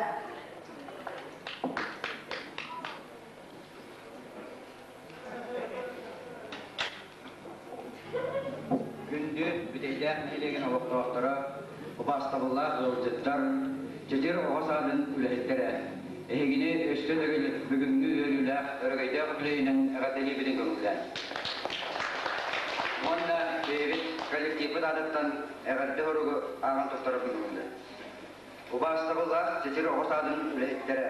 [SPEAKER 11] Күндү Бүтэйдээх нэһилиэгин олохтоохторо, убаастабыллаах ыалдьыттар, Чэчир оҕо саадын үлэһиттэрэ, эһигини өссө төгүл бүгүҥҥү үөрүүлээх өрөгөйдөөх үбүлүөйүнэн эҕэрдэлиибитин көҥүллээн. Уонна бэйэбит коллективпыт аатыттан эҕэрдэ суругу ааҕан туттарарбын көҥүллээн. Убаастабыллаах Чэчир оҕо саадын үлэһиттэрэ,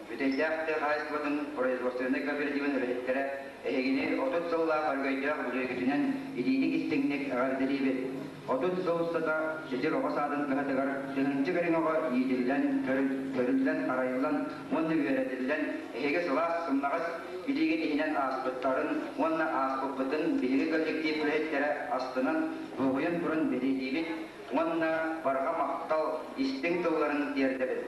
[SPEAKER 11] Бүтэйдээх тыа хаһаайыстыбатын производственнай кооперативын үлэһиттэрэ эһигини 30 сыллаах өрөгөйдөөх үбүлүөйгүтүнэн итиитик-истиҥник эҕэрдэлиибит! 30 сыл устата Чэчир оҕо саадын кыһатыгар тыһыынча кэриҥ оҕо иитиллэн, көрүллэн-харайыллан уонна үөрэтиллэн, эһиги сылаас, сымнаҕас илиигит иһинэн ааспыттарын уонна ааспыппытын биһиги коллектив үлэһиттэрэ астынан, дуоһуйан туран бэлиэтиибит уонна барҕа махтал истиҥ тылларын тиэрдэбит.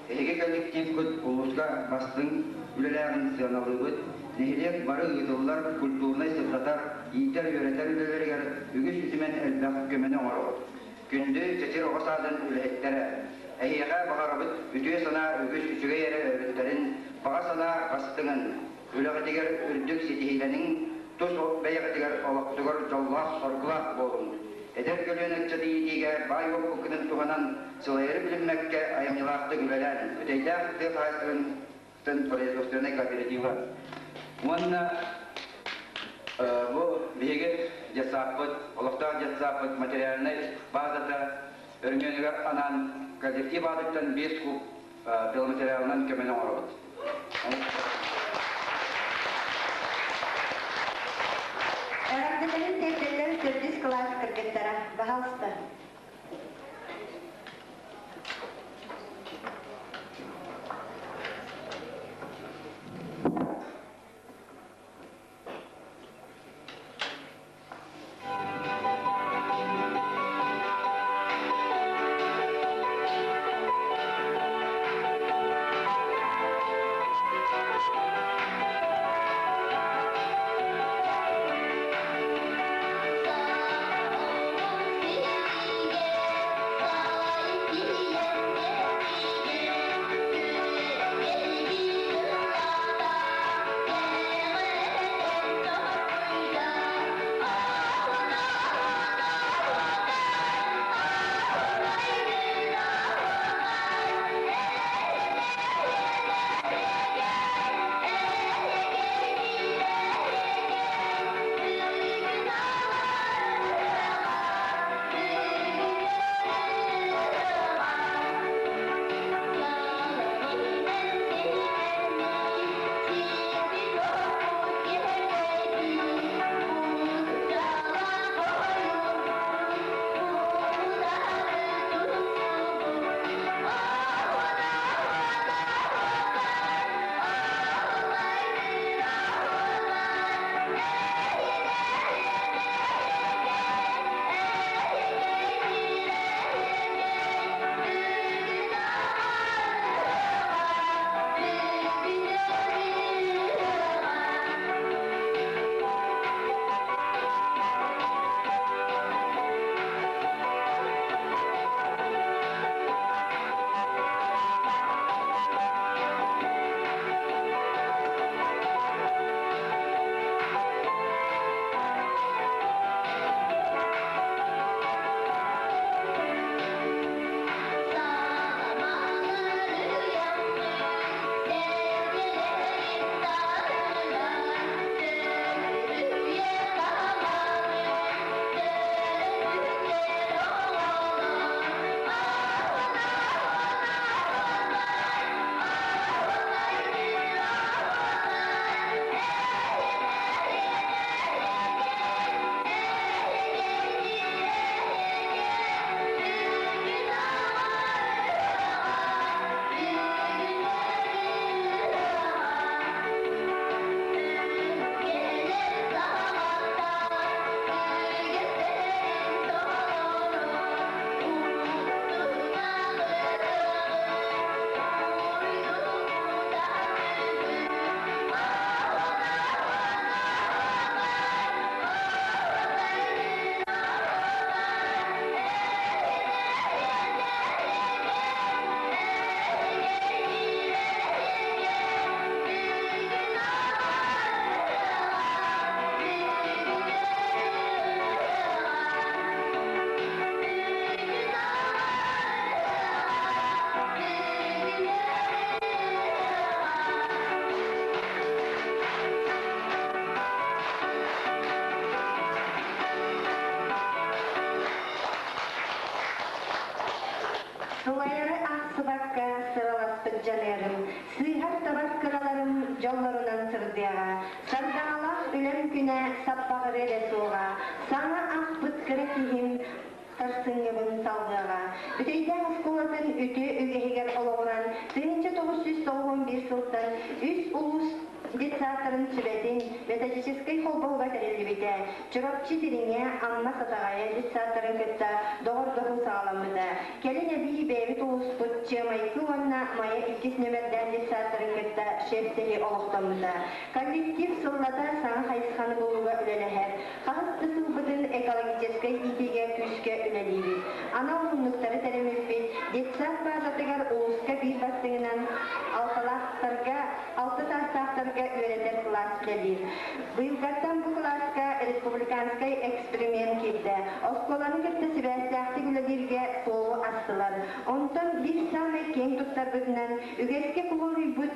[SPEAKER 11] Эһиги коллективкыт улууска бастыҥ үлэлээҕин сыаналыыбыт, нэһилиэк бары ыытыллар культурнай-сырдатар, иитэр-үөрэтэр үлэлэригэр үгүс үтүмэн элбэх көмөнү оҥороҕут. Күндү Чэчир оҕо саадын үлэһиттэрэ, эһиэхэ баҕарабыт үтүө санаа үгүс үчүгэй эрэ өрүттэрин, баҕа санаа бастыҥын, үлэҕитигэр үрдүк ситиһиилэниҥ, тус бэйэҕитигэр олохтугар дьоллоох-соргулаах буолуҥ. Эдэр көлүөнэ ыччаты иитиигэ баай уоппуккутун туһанан, сылайары билиммэккэ айымньылаахтык үлэлээн, Бүтэйдээх тыа хаһаайыстыбатын производственнай кооператива уонна бу биһиги детсааппыт, олохтоох детсааппыт материальнай базата өрөмүөнүгэр анаан коллектив аатыттан 5 куб пиломатериалынан көмөнү оҥоробут.
[SPEAKER 1] Эҕэрдэлэрин тиэрдэллэр төрдүс кылаас кыргыттара. Баһаалыста. Сылайары аахсыбакка сыраласпыт дьаныарым, сыыһар-табар кыраларым дьоллорунан сырдыаҕа, сардаҥалаах үлэм күнэ саппаҕырыа эрэ суоҕа, саҥа аахпыт кыра киһим сарсыҥҥыбын салҕыаҕа. Бүтэйдээх оскуолатын үтүө үгэһигэр олоҕуран, 1991 сылтан үс улуус детсадтарын сүбэтин методическай холбоһуга тэриллибитэ. Чурапчы Дириҥэ, Амма Сатаҕайа детсадтарын кытта доҕордоһуу саҕаламмыта. Кэлин эбии бэйэбит улууспут Чыамайкы уонна Майа иккис нүөмэрдээх детсадтарын кытта шефтэһии олохтоммута. Коллектив сыллата саҥа хайысханы булууга үлэлэһэр. Хаһыс да сылбытын экологическай иитиигэ күүскэ үлэлиибит. Анал муннуктары тэриммиппит. Детсад базатыгар улууска биир бастыҥынан алталаахтарга, алта саастаахтарга үөрэтэр кылаас үлэлиир. Быйылгаттан бу кылааска республиканскай эксперимент киирдэ. Оскуоланы кытта сибээстээхтик үлэлииргэ суолу астылар. Онтон биир саамай киэҥ туттарбытынан үгэскэ кубулуйбут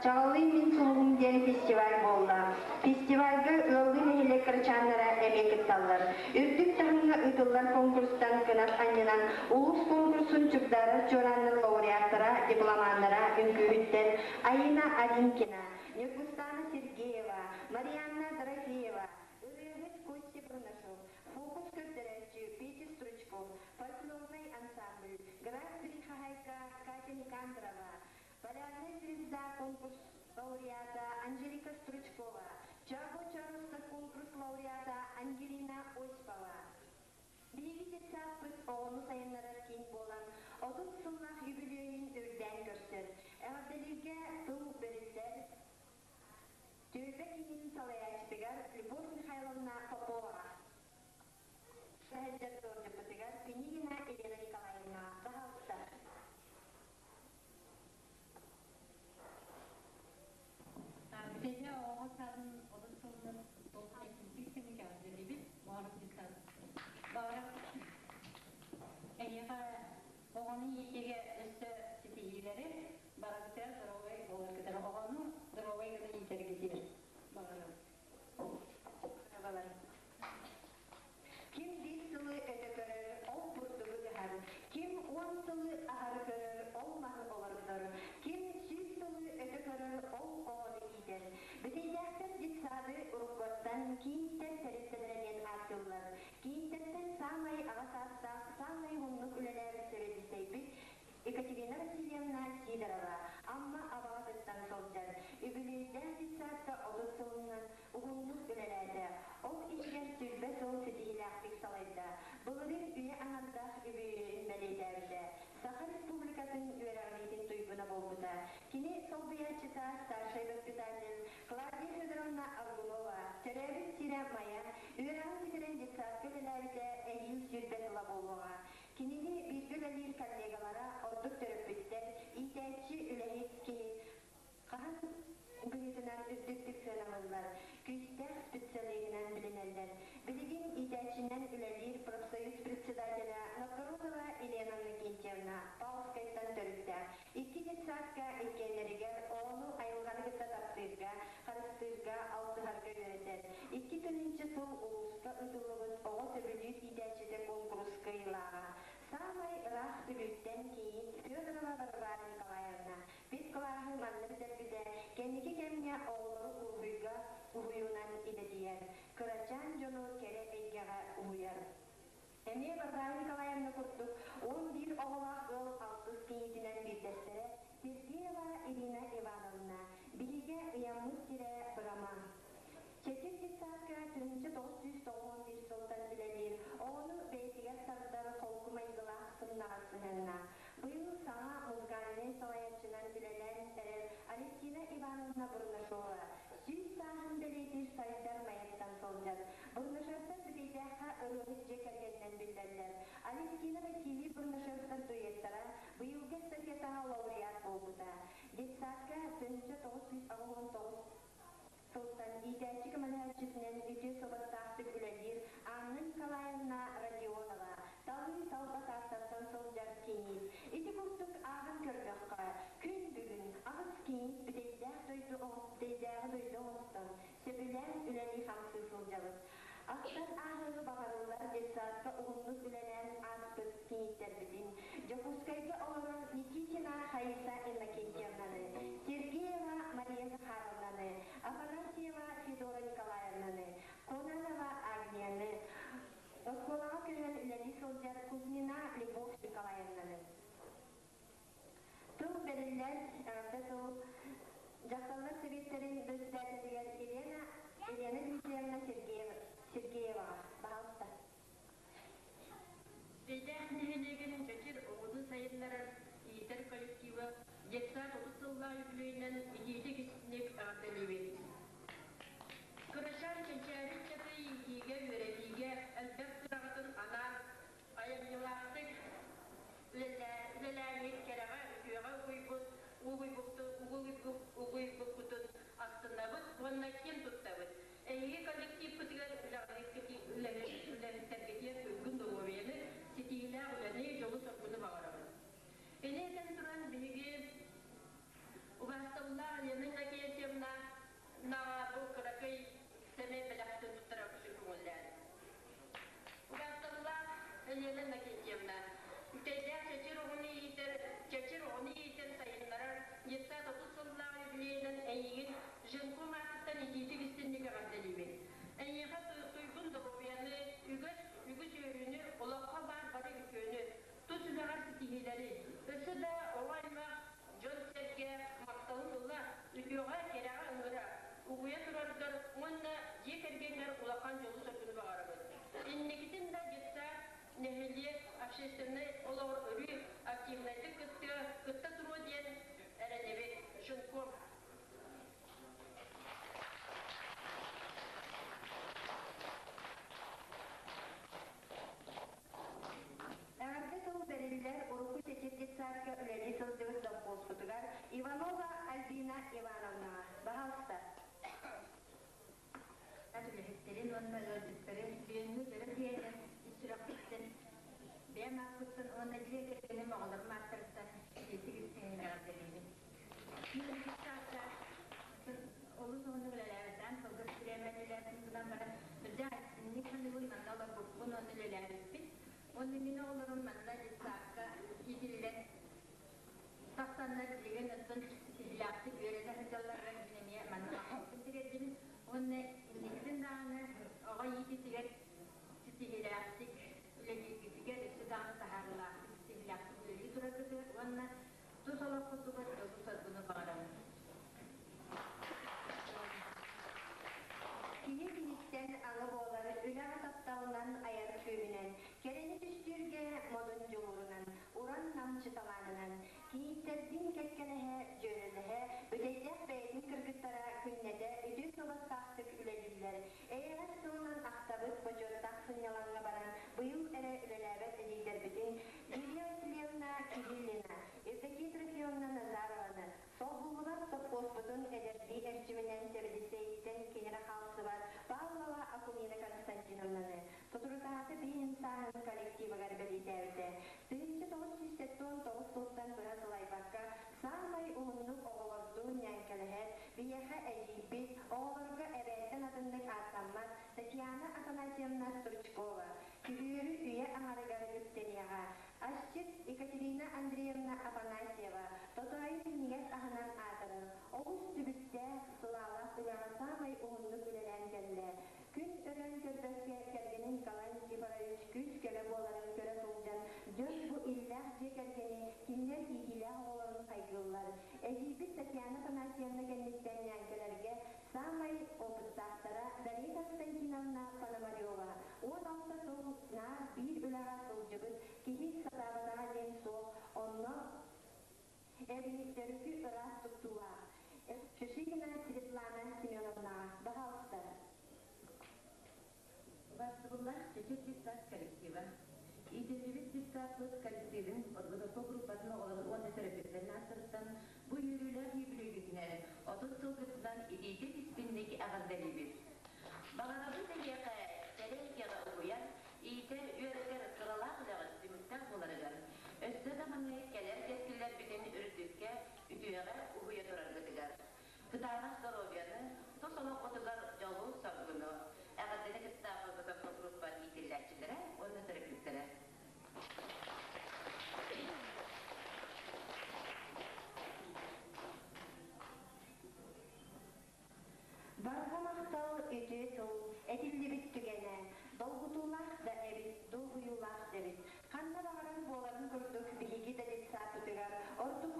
[SPEAKER 1] Чаҕылый мин сулуһум диэн фестиваль буолла. Фестивальга ыаллыы нэһилиэк кырачааннара эмиэ кытталлар. Үрдүк таһымҥа ыытыллар конкурстан кынат анньынан улуус конкурсун чугдаарар чуорааннар лауреаттара, дипломаннара, үҥкүүһүттэр Аина Аринкина, Ньургустаана Сергеева, Марианна Дорофеева, ырыаһыт Костя Бурнашов, фокус көрдөрөөччү Петя Стручков, фольклорнай ансамбль, Гран-при хаһаайка Катя Никандрова, Полярная звезда конкурс лауреата Анжелика Стручкова, Чаго Чароста конкурс лауреата Ангелина Осипова. Биһиги детсадпыт оҕону сайыннарар киин буолан, 30 сыллаах юбилейын үрдээн көрсөр. Эҕэрдэлииргэ тыл бэриллэр Түөлбэ киинин салайааччытыгар Любовь Михайловна Поповаҕа. Сылдьар ыалдьыппытыгар Пинигина Елена Николаевна баһаалыста.
[SPEAKER 12] Биһиги оҕо саадын 30 сылынан толкуй кэмин кэҕэрдэлиибит. Баҕарабыт дьыктан. Баҕарабыт эһиэхэ оҕону иитиигэ өссө ситиһиилэри, барыгытыгар здоровай буоларгытыгар, оҕону здоровай гына иитэргитигэр баҕарабыт.
[SPEAKER 1] Ким биир сылы өтө көрөр, ол бурдугу ыһар. Ким уон сылы аһары көрөр, ол маһы олордор. Ким 100 сылы өтө көрөр, ол оҕону иитэр. Бүтэйдээхтэр детсады уруккуттан киинтэн тэрилтэлэрэ диэн ааттыыллар. Киинтэртэн саамай аҕа саастаах, саамай уһуннук үлэлээбит сэбиэдиссэйбит Екатерина Васильевна Сидорова Амма Абаҕатыттан сылдьар. Үбүлүөйдээх детсадка 30 сылынан уһуннук үлэлээтэ. Ол иһигэр сүүрбэ сыл ситиһиилээхтик салайда. Былырыын үйэ аҥардаах үбүлүөйүн бэлиэтээбитэ. Саха Республикатын үөрэҕириитин туйгуна буолбута. Кини солбуйааччыта старшай воспитатель Клавдия Федоровна Аргунова төрөөбүт сирэ Майа, үөрэҕин бүтэрэн детсадка үлэлээбитэ эһиил 20 сыла буолуоҕа. Кинини бииргэ үлэлиир коллегалара, ордук төрөппүттэр, иитээччи, үлэһит киһи хаһан быһыытынан үрдүктүк сыаналыыллар, күүстээх специалиһынан билинэллэр. Билигин иитээччинэн үлэлиир профсоюз председателэ Новгородова Елена Иннокентьевна Павловскайтан төрүттээх. Икки детсадка иккиэннэригэр оҕону айылҕаны кытта таптыырга, харыстыырга, алтыһарга үөрэтэр. 2000 сыл улууска ыытыллыбыт оҕо сөбүлүүр иитээччитэ куонкурус кыайыылааҕа. Саамай ыраах Бүлүүттэн кийиит Федорова Варвара Николаевна Пит кылааһы манна бүтэрбитэ, кэнники кэмҥэ оҕолору уруһуйга уһуйуунан идэтийэр, кырачаан дьону кэрэ эйгэҕэ уһуйар. Эмиэ Варвара Николаевна курдук 11 оҕолоох ыал алтыс кийиитинэн биирдэстэрэ Сергеева Ирина Ивановна, биһигэ ыйаммыт сирэ Бырама. Чэчир детсадка 1991 сылтан үлэлиир, оҕону бэйэтигэр тардар холку майгылаах сымнаҕас сыһыаннаах. Быйыл саҥа музыкальнай салайааччынан үлэлээн эрэр Алевтина Ивановна Бурнашова 100 сааһын бэлиэтиир сайдар Майаттан сылдьар. Бурнашевтар Бүтэйдээххэ ырыаһыт дьиэ кэргэнинэн биллэллэр. Алевтина Василий Бурнашевтар дуэттара быйылгы эстафетаҕа лауреат буолбута. Детсадка 1989 сылтан иитээччи көмөлөһөөччүтүнэн үтүө суобастаахтык үлэлиир Анна Николаевна Родионова, талыы талба Тааттаттан сылдьар кийиит. Ити курдук ааҕан көрдөххө, күн бүгүн аҕыс кийиит бүтэйдээх дойду бүтэйдээҕи дойду оҥостон, сөбүлээн үлэлии-хамсыы сылдьабыт. Ахтан ааһыыны баҕарыллар детсадка уһуннук үлэлээн ааспыт кийииттэрбитин, Дьокуускайга олорор Никитина Хаиса Иннокентьевнаны, Сергеева Мария Захаровнаны, Афанасьева Федора Николаевнаны, Кононова Агнияны, оскуолаҕа көһөн үлэлии сылдьар Кузьмина Любовь Николаевнаны. Тыл бэриллэр эҕэрдэ тыл дьахталлар сэбиэттэрин председателигэр Елена Елена Дмитриевна Сергеева, Сергееваҕа. Баһаалыста.
[SPEAKER 13] Бэйдээх нэһилиэгин чэчир оҕону сайыннарар иитэр коллектива детсад 30 сыллаах үбүлүөйүнэн итиитик-истиҥник эҕэрдэлиибит. Кырачаан кэнчээри ыччаты иитиигэ, үөрэтиигэ элбэх сыраҕытын анаан айымньылаахтык үлэлээҥҥит кэрэҕэ, үтүөҕэ угуйбут, угуйбуккутун астынабыт уонна киэн туттабыт. Эһиги коллективпытыгар үлэһиттэргитигэр туйгун доруобуйаны, ситиһиилээх үлэни, дьолу-соргуну баҕарабын. Ини этэн туран биһиги убаастабыллаах Елена Иннокентьевна наҕа бу кыракый сэмэй бэлэхтин туттарабытын көҥүллээн. Убаастабыллаах Елена Иннокентьевна, үтэйдээх чэчир оҕону иитэр, чэчир оҕону иитэн сайыннарар детсад 30 сыллаах юбилейынан эйигин Женком аатыттан итиитик истинник эҕэрдэлиибин. Эйиэхэ туйгун доруобуйаны, үгэс үгүс үөрүүнү, олоххо баар бары үтүөнү, тус үлэҕэр ситиһиилэри, өссө да оҕо аймах дьон-сэргэ махталын ыла, үтүөҕэ, кэрэҕэ ыҥыра, угуйа тураргар уонна дьиэ кэргэҥҥэр улахан дьолу-соргуну баҕарабыт. Инникитин да детсад, нэһилиэк общественнай олоҕор өрүү активнайдык кыттыа, кытта туруо диэн эрэнэбит. Жинком.
[SPEAKER 1] Эҕэрдэ тыл бэриллэр урукку Чэчир детсадка үлэлии сылдьыбыт завхозпутугар Иванова Альбина Ивановнаҕа. Баһаалыста.
[SPEAKER 14] Үлэһиттэрин уонна ыалдьыттарын бүгүҥҥү дьоро киэһэнэн ис сүрэхпиттэн бэйэм ааппыттан уонна дьиэ кэргэним оҕолорум ааттарыттан итиитик истиҥник эҕэрдэлиибин. Олус уһуннук үлэлээбиттээн кылгас бириэмэни үлэлээбитим гынан баран үрдээх истиҥник саныыбын манна олорбуппун уонна үлэлээбиппин. Уонна мин оҕолорум манна детсадка иитиллэн тахсаннар билигин оттон ситиһиилээхтик үөрэнэ сылдьалларыгар мин эмиэ манна махталбын тириэрдибин. Уонна инникитин даҕаны оҕо иитиитигэр ситиһиилээхтик үлэлииргитигэр өссө даҕаны таһаарыылаахтык ситиһиилээхтик үлэлии тураргытыгар уонна тус олоххутугар дьолу-соргуну баҕарабын.
[SPEAKER 1] Киһи киниттэн алы буолар үлэҕэ тапталынан айар күүһүнэн, кэрэни түстүүргэ модун дьулуурунан, уран намчы талаанынан, кийииттэрдиин кэккэлэһэ, дьүөрэлэһэ, бүтэйдээх бэйэтин кыргыттара күннэтэ үтүө суобастаахтык үлэлииллэр. Эйэҕэс тылынан ахтабыт бочуоттаах сынньалаҥҥа баран быйыл эрэ үлэлээбэт эдьиийдэрбитин Лилия Васильевна Кириллина, Евдокия Трофимовна Назарованы, солбуллубат сопхуоспутун эдэрдии эрчиминэн сэбэдиссэйиттэн кинини хаалсыбат Павлова Акулина Константиновнаны соторутааҕыта биһин сааһын коллективыгар бэлиэтээбитэ. 1979 сылтан быһа сылайбакка саамай уһуннук оҕолордуун ньээҥкэлэһэр, биһиэхэ эдьиийбит, оҕолорго эбээттэн атыннык ааттаммат Татьяна Афанасьевна Стручкова күһүөрү үйэ аҥарыгар үктэниэҕэ. Асчыт Екатерина Андреевна Афанасьева тотоойу синньигэс аһынан аатырар, олус түбүктээх, сылаалаах үлэҕэ саамай уһуннук үлэлээн кэллэ. Күн өрөөн көрбөккө кэргэнэ Николай Никифорович күүс-көмө буоларын көрө сылдьан, дьон бу иллээх дьиэ кэргэни, кинилэр иитиилээх оҕолорун хайгыыллар. Эдьиийбит Татьяна Афанасьевна кэнниттэн ньээҥкэлэргэ саамай опыттаахтара Дария Константиновна Пономарева 16 сыл наар биир үлэҕэ сылдьыбыт киһи сатаабатаҕа диэн суох, онно эбии төрүкү ыраас туттуулаах. Шишигина Светлана Семеновнаҕа, баһаалыста.
[SPEAKER 15] Убаастабыллаах Чэчир детсад коллектива. Иитиллибит детсадпыт коллективин подготовка группатын оҕолорун уонна төрөппүттэрин ааттарыттан бу үөрүүлээх үбүлүөйгүтүнэн 30 сылгытынан итиитик-истиҥник эҕэрдэлиибит. Баҕарабыт эһиэхэ кэрэ эйгэҕэ угуйан, иитэр, үөрэтэр сыралаах үлэҕит түмүктээх буоларыгар, өссө даҕаны кэлэр кэскиллэрбитин үрдүккэ, үтүөҕэ уһуйа тураргытыгар. Кытаанах доруобуйаны, тус олоххутугар дьолу-соргуну, эҕэрдэни кытта подготовка группа иитиллээччилэрэ уонна төрөппүттэрэ.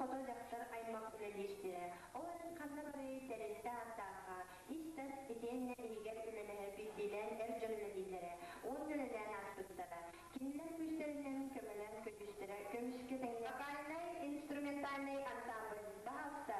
[SPEAKER 1] хото дьахтар аймах үлэлиир сирэ. Ол эрэн ханна барыай тэрилтэ ааттаахха, ис-тас итиэннэ иһигэр үлэлэһэр биирдиилээн эр дьон үлэлииллэрэ уонна үлэлээн ааспыттара. Кинилэр күүстэринэн көмөлөөн көдьүүстэрэ көмүскэ тэҥнээх. Вокальнай инструментальнай ансамбль. Баһаалыста!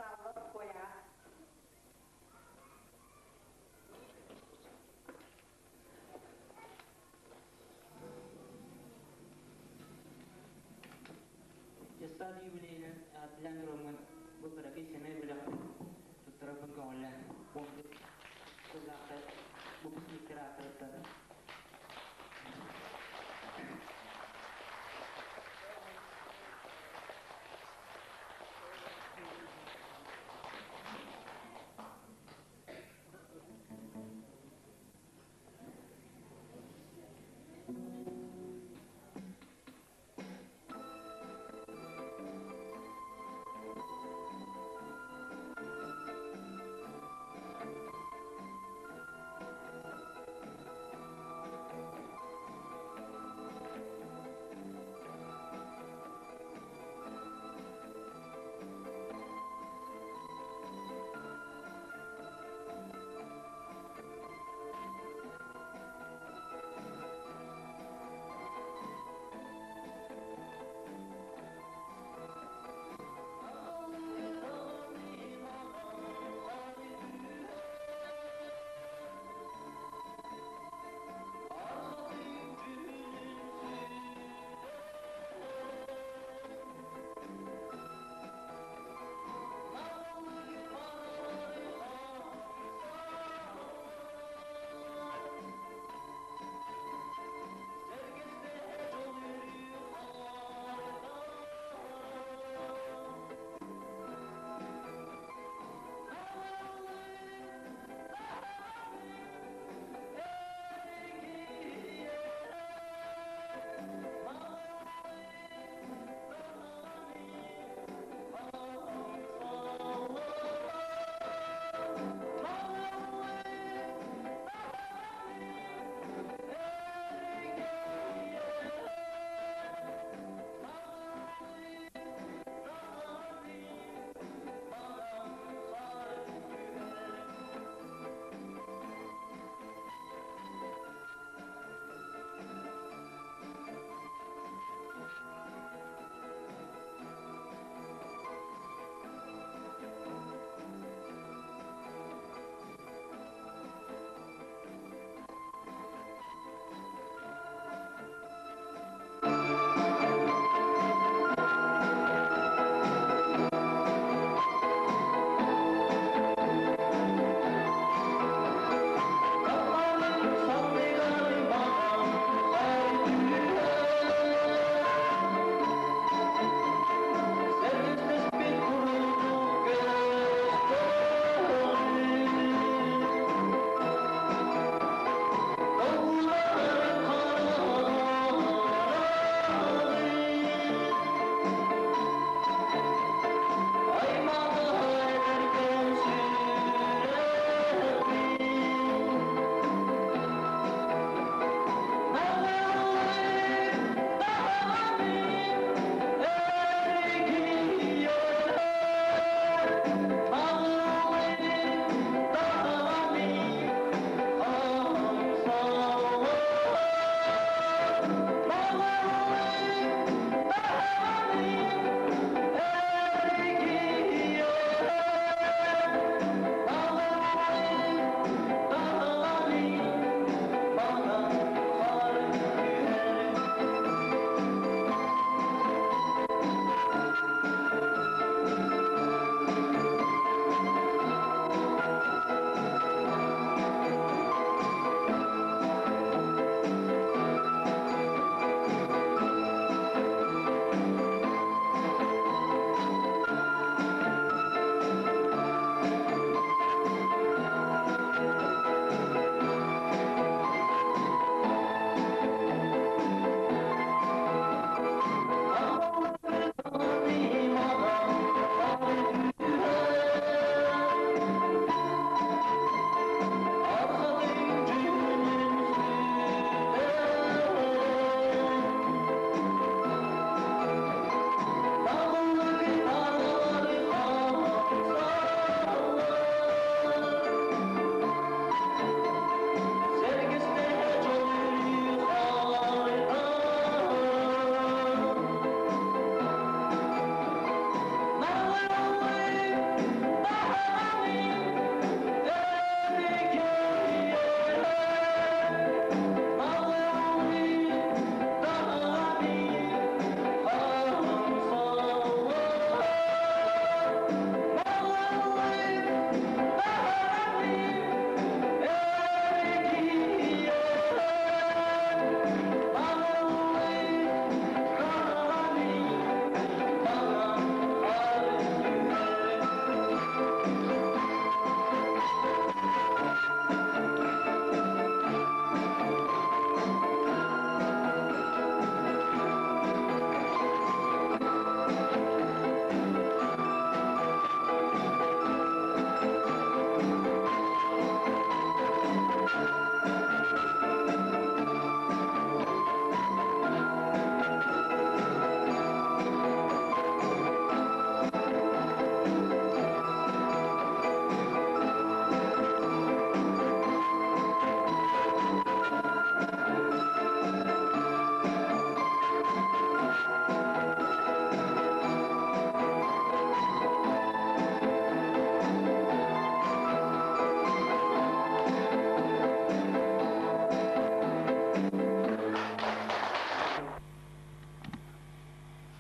[SPEAKER 1] Павлов Коляҕа.
[SPEAKER 16] Детсад юбилейинэн эҕэрдэлээн тураммын бу кыракый сэмэй бэлэхпин туттарарбын көҥүллээн 11 сыллаахта выпускниктар ааттарыттан.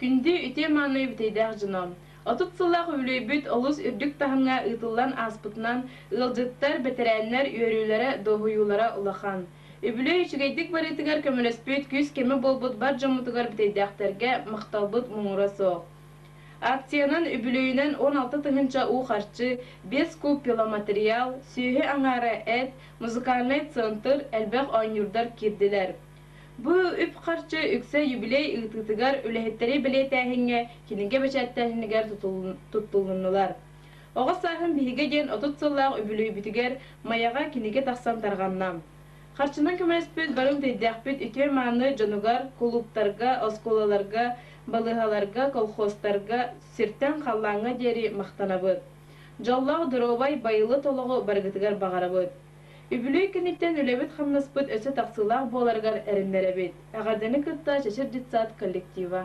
[SPEAKER 17] Күндү үтүө-мааны бүтэйдээх дьоно! 30 сыллаах үбүлүөйбүт олус үрдүк таһымҥа ыытыллан ааспытынан, ыалдьыттар, бэтэрээннэр үөрүүлэрэ, дуоһуйуулара улахан. Үбүлүөй үчүгэйдик барыытыгар көмөлөспүт, күүс-көмө буолбут бар дьоммутугар бүтэйдээхтэргэ махталбыт муҥура суох. Акциянан үбүлүөйүнэн 16 тыһыынча уу харчы, 5 куб пиломатериал, сүөһү аҥаара эт, музыкальнай центр, элбэх оонньуурдар киирдилэр. Бу үп-харчы үксэ юбилей ыытыытыгар үлэһиттэри бэлиэтээһиҥҥэ, кинигэ бэчээттээһинигэр туттулуннулар. Оҕо сааһым биһигэ диэн 30 сыллаах үбүлүөйбүтүгэр Майаҕа кинигэ тахсан тарҕанна. Харчынан көмөлөспүт барым өйдөөкпүт үтүө-мааны дьонугар, кулууптарга, оскуолаларга, балыыһаларга, колхозтарга сиртэн халлааҥҥа диэри махтанабыт. Дьоллоох доруобай байылыт олоҕу барыгытыгар баҕарабыт. Үбүлүөй кэнниттэн үлэбит-хамнаспыт өссө тахсыылаах буоларыгар эрэннэрэбит. Эҕэрдэни кытта Чэчир детсад коллектива.